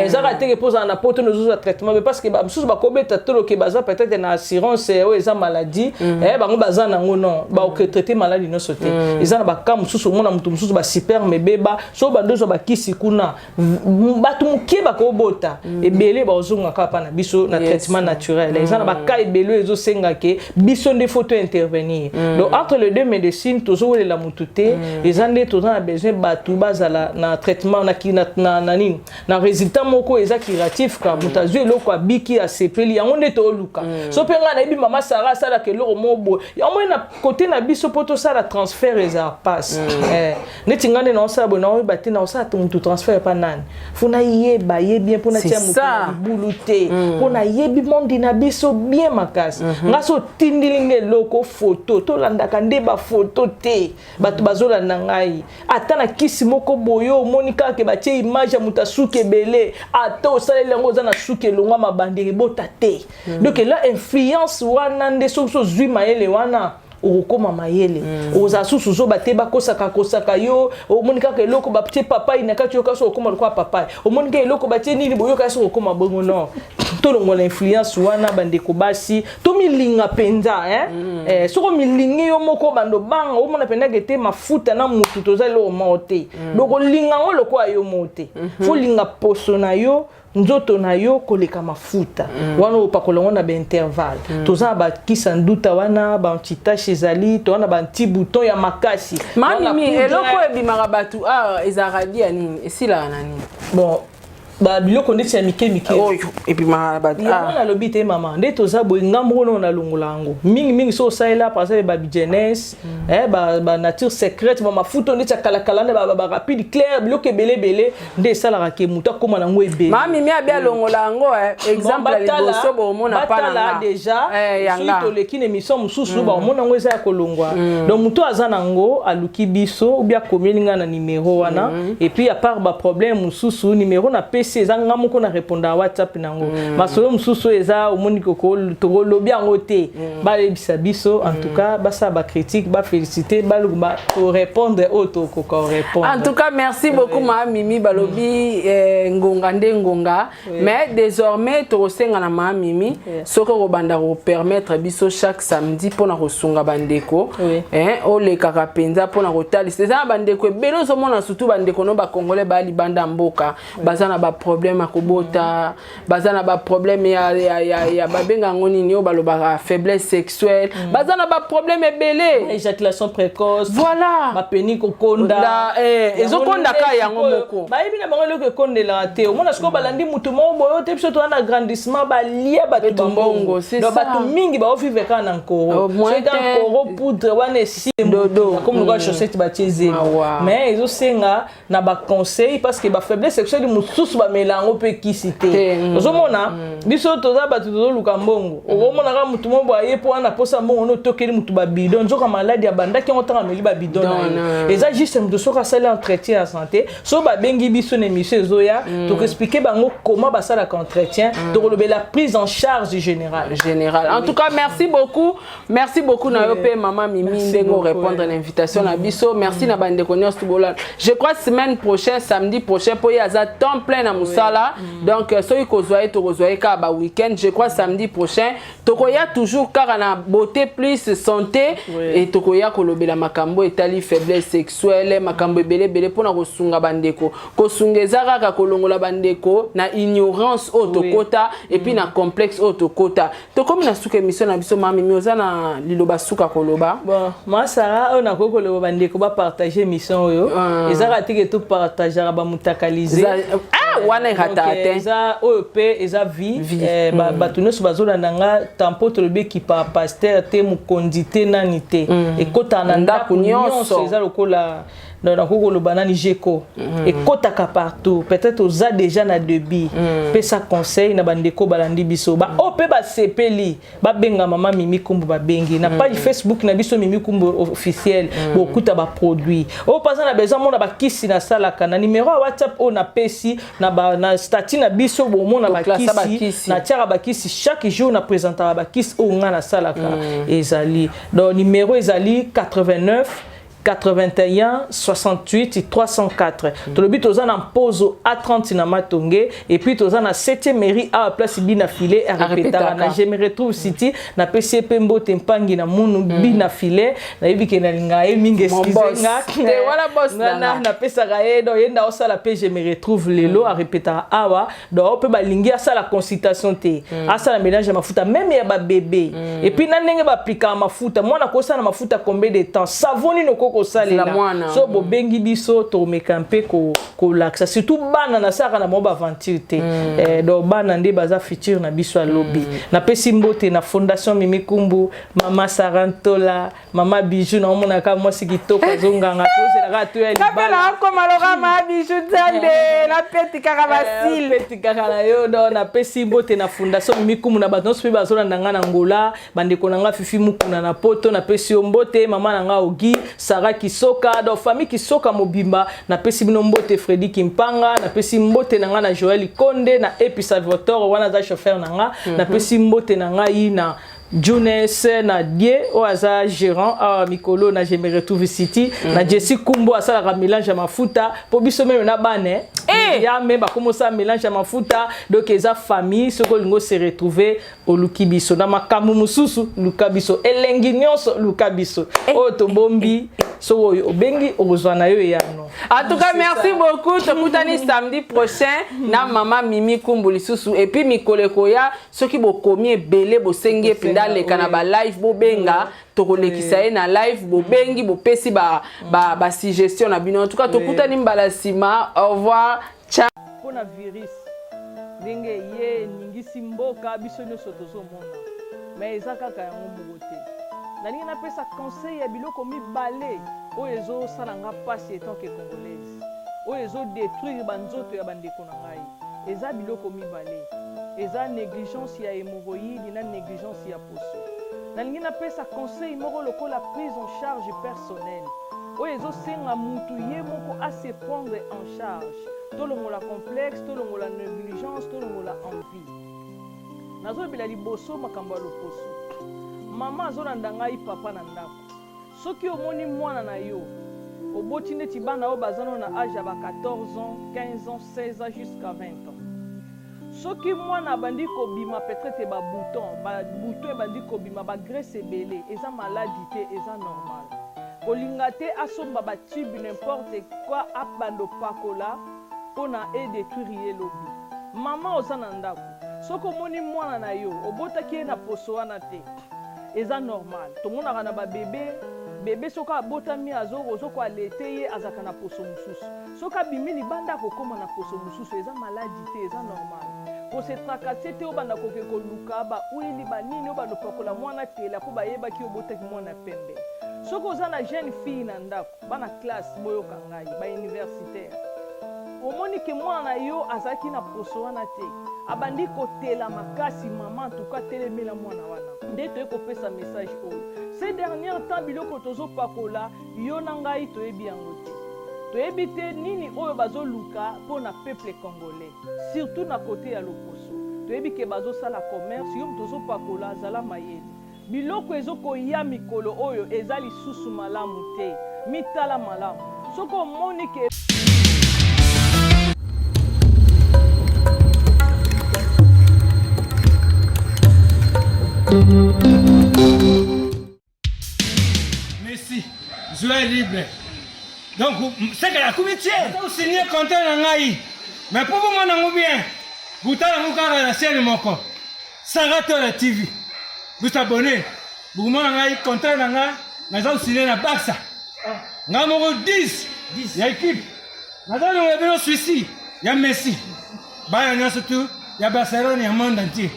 Ezaka teke mpo ozala na poto nozozwa traitement, parce que bamosusu bakobeta toloke baza peut-être na assurance oyo eza maladie, bango baza nango. Non, bakotraiter maladie nyonso te. Eza na baka mosusu, omona moto mosusu basperme ebeba, so bando ozwa bakisi kuna, bato moke bakobota ebele, bazonga kaka mpa na biso na traitement naturel. Eza na baka ebele oyo ezosenga ke biso nde faut to intervenir. Donc entre les deux médecines, tozowelela motu te. Eza nde toza na besoin bato bazala na traitement na nini, na résultat moko eza curatif ka moto azwi eloko, abiki, asepeli. Yango nde tooluka. So mpe ngai nayebi mama Sara asalaka eloko moko boye, yango moi na kote na biso mpo tosala transfert eza passe. Neti ngai nde naosala boye, naoyeba te naosala motu transfert epa nani. Faut nayeba ye bien mpo natia motu na libulu te, mpo nayebi mondi na biso bien makasi. Nga so otindili nga eloko, foto, tolandaka nde bafoto te. Bato bazolanda ngai, ata na kisi moko boye, omoni kaka ke batie image ya moto asuki ebele, ata osaleli yango, oza na suki elongwa mabandeli, ebota te. Donc ela influence wana nde soki ozwi mayele wana, okokóma mayele, okozala susu ozoba te. Bakosaka kosaka yo, omoni kaka eloko batie papai na kati, yoka so okóma lokola papai. Omoni kaka eloko batie nini, boyoka so okóma bongo. Non, tolongola influence wana. Bandeko basi, tomilinga mpenza. Soki omilingi yo moko, bando banga omona mpenzaka ete mafuta na mutu toza eloko moko te. Donc olinga yango lokola yo moko te. Faut linga poso na yo, nzoto na yo koleka mafuta wana opakola yango na baintervalle. Toza na bakisa nduta wana, baantitaches ezali, toza na baanti-bouton ya makasi. Mamimi, eloko ebimaka bato awa ezalaka dia nini? Esilaka na nini? Bon, babiloko ndeti ya mike mike oyo ebimaka bato. Yango nalobi te, mama. Nde toza boye, ngambo oyo nalongola yango mingimingi. So osalela par exemple babijeunesse, banature secrète, bamafuta ndeti ya kalakala nde barapide clair, biloko ebele ebele nde esalaka ke moto akóma nango ebele. Mamimi abi alongola yango. Exemple ya liboso bomona pa nanga déjà, soki toleki na émission mosusu, baomona yango eza ya kolongwa. Donc moto aza nango, aluki biso ou bien akomeli ngai na numéro wana. Et puis à part baproblème mosusu, numéro napesi eza nga moko na répondre à WhatsApp nango. Masolo mosusu eza, omoni tokolobi yango te, bayebisa biso. En tout cas, basala bacritique, bafélicité, baluka torépondre oyo tokoka korépondre. En tout cas, merci beaucoup, ma Mimi. Balobi ngonga nde ngonga, mais désormais tokosenga na ma Mimi soki okobanda kopermettre biso chaque samedi mpona kosunga bandeko, olekaka mpenza mpona kotalisa. Eza na bandeko ebele ozomona, surtout bandeko no bacongolais baya libanda mboka, baza na baproblème ya kobota, baza na baproblème ya babenga yango nini oyo balobaka faiblesse sexuelle, baza na baproblème ebele. Éjaculation précoce. Voilà. Bapeni kokonda. Ezokonda ka yango moko. Bayebi na bango eloko ekondelaka te. Omona sikoyo balandi mutu moko boyo te. Biso toza na agrandissement, balia bato bambongo. Donc bato mingi baovivre kaka na nkoro. Soki nkoro poudre wana esi comme lokola chaussette batie zelo, mais ezosenga na baconseil, parce que bafaiblesse sexuelle mosusu bamela yango mpe kisi te. Ozomona biso toza bato tozoluka mbongo, okomona kaka motu moko boye aye mpo wana posa mbongo, no otokeli motu babidon, nzoka maladie abandaki yango ntango ameli babidon na ye. Eza juste moto soki asali entretien ya santé, so babengi biso na émission ezoya, tokoexpliquer bango comment basalaka entretien, tokolobela prise en charge générale. Général. En tout cas, merci beaucoup, merci beaucoup na yo mpe, mama Mimi, ndenge orépondre na invitation na biso. Merci na bandeko nyonso bola. Je crois semaine prochaine, samedi prochain, mpo ye aza temps plein na mosala. Donc soki kozwa ye, tokozwa ye kaka ba week-end, je crois samedi prochain. Tokoya toujours kaka na Beauté plus Santé et tokoya kolobela makambo etali faiblesse sexuelle, makambo ebele ebele mpona kosunga bandeko. Kosunga eza kaka kolongola bandeko na ignorance oyo tokota et puis na complexe oyo tokota. Tokomi na suka émission na biso. Mamimi, oza na liloba suka koloba? Bon, ma Sara, oyo nakoki koloba, bandeko bapartage émission oyo. Eza kaka teke topartageaka bamutakalize. Ah, wana erata te. Eza oyo mpe eza vie. Bato nyonso bazolanda nga, tampo tolobi ekipa pasteur te, mokonzi te, nani te, ekotaka na ndako nyonso. Eza lokola nakoki koloba nani, jeko ekɔtaka partout. Peut-être oza déjà na début, pesa conseil na bandeko balandi biso, baoyo mpe basepeli, babenga mama Mimi Kumbu. Babengi na page Facebook na biso, Mimi Kumbu Officiel, bokuta baproduit oyo mpaza na besoin. Mona bakisi nasalaka na numéro ya WhatsApp oyo napesi na statut na biso, bomona bakisi natiaka, bakisi chaque jour na présentaka, bakisi oyo ngai nasalaka ezali. Donc numéro ezali 89 81 68 304. Tolobi toza na Mpozo A30 na Matonge et puis toza na 7e mairie awa, place Bina Filet arepetaka na Je me retrouve city. Napesi ye mpe mbote, mpangi na munu Bina Filet. Nayebi ke nalinga ye mingi, excuse nga, napesaka ye. Donc ye nda osala mpe Je me retrouve lelo, arepetaka awa. Donc mpe balingi asala consultation te, asala mélange ya mafuta même ya babebe et puis na ndenge baaplikaka mafuta, mwana kosala mafuta combien de temps, savon nini okoki kosalela. So bobengi biso, tomeka mpe kolakisa, surtout bana. Nasalaka na bango baaventure te. Donc bana nde baza futur na biso. Alobi napesi mbote na Fondation Mimi Kumbu, mama Sarantola, mama Bijou. Naomonaka mwasi kitoko azonganga, tozelaka toya. Libala mama Bijou Nzambe napeti kaka basile. Peti kaka na yo. Donc napesi mbote na Fondation Mimi Kumbu, na bato nyonso mpe bazolanda nga na Ngola, bandeko na nga Fifi Mukuna na Poto, napesi yo mbote, mama na nga Ogi Sara Kisoka, donc famille Kisoka mobimba, napesi bino mbote. Fredi Kimpanga, napesi mbote na nga na Joel Konde na Epi Salvatore, wana aza chauffeur na nga. Napesi mbote na ngai na Junes na Die oyo aza gérant awa mikolo na Je me retrouve city, na Jessi Kumbo asalaka mélange ya mafuta mpo biso même na bana ya me bakoma osala mélange ya mafuta. Donc eza famille. Soki olingi ose retrouver, oluki biso. Na makambo mosusu, luka biso. Elengi nyonso, luka biso. Oyo tobombi, soki oyo obengi, okozwa na yo eyano. En tout cas, merci beaucoup. Tokutani samedi prochain na mama Mimi Kumbu lisusu. Et puis mikolo ekoya, soki bokomi ebele, bosengi ye mpenza aleka na balive, bobenga, tokolekisa ye na live. Bobengi, bopesi basuggestion na bino. En tout cas, tokutani mbala nsima. Au revoir, ciao. Mpona virus, ndenge ye eningisi mboka biso nyonso tozomona, mais eza kaka yango moko te. Nalingi napesa conseil ya biloko mibale oyo ezosala nga mpasi en tant que Congolaise, oyo ezodétruire banzoto ya bandeko na ngai. Eza biloko mibale: eza négligence ya hémorroïde na négligence ya poso. Nalingi napesa conseil moko lokola prise en charge personnelle, oyo ezosenga mutu ye moko ase prendre en charge. Tolongola complexe, tolongola négligence, tolongola envie. Nazolobela liboso makambo ya loposo. Mama azolanda ngai, papa na ndako, soki omoni mwana na yo oboti, neti bana oyo baza nano na âge ya ba 14 ans, 15 ans, 16 ans jusqu'à 20 ans, soki mwana abandi kobima peut-être babouton, babouton ebandi kobima, bagraisse ebele, eza maladie te, eza normal. Kolinga te asomba batube, n'importe quoi, abanda opakola mpona edétruire ye lobi. Mama oza na ndako, soki omoni mwana na yo obotaki ye na poso wana te, eza normal. Tomonaka na babebe, bebe soki abotami, ozokoalete ye, azalaka na poso mosusu. Soki abimi libanda, akokóma na poso mosusu. Eza maladie te, eza normal. Kose tracasser te, obanda koke koluka bahuile banini, obanda opakola mwana tela mpo bayebaki obotaki mwana pembe. Soki oza na jeune fille na ndako, bana classe, boyoka ngai, bauniversitaire, omoni ke mwana na yo azalaki na poso wana te, abandi kotela makasi, mama antuka telemela mwana wana. Nde toye kopesa message oyo. Ces dernier temps, biloko tozopakola, yo na ngai toyebi yango te. Toyebi te nini oyo bazoluka mpo na peuple congolais, surtout na côté ya loposo. Toyebi ke bazosala commerce. Yo moto ozopakola, azala mayele. Biloko ezokoya mikolo oyo eza lisusu malamu te. Mitala malamu. Soki omoni ke Messi, joueur libre. Donc, seke akomi tie osigne contrat na ngai mais mpo bomona yango bien botala yango kaka na chaîne moko Sarah Tola TV bosabone bokomona ngai contrat na ngai naza kosigne na Barça ngai moko 10 ya équipe naza longola bino suisi ya Messi bana nyonso tu ya Barcelone ya monde entier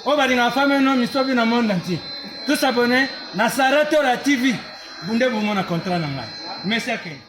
oyo balingaka femme no misobi na monde entier tosabone na Sarah Tola TV bunde bomona contrat na ngai Messi akende.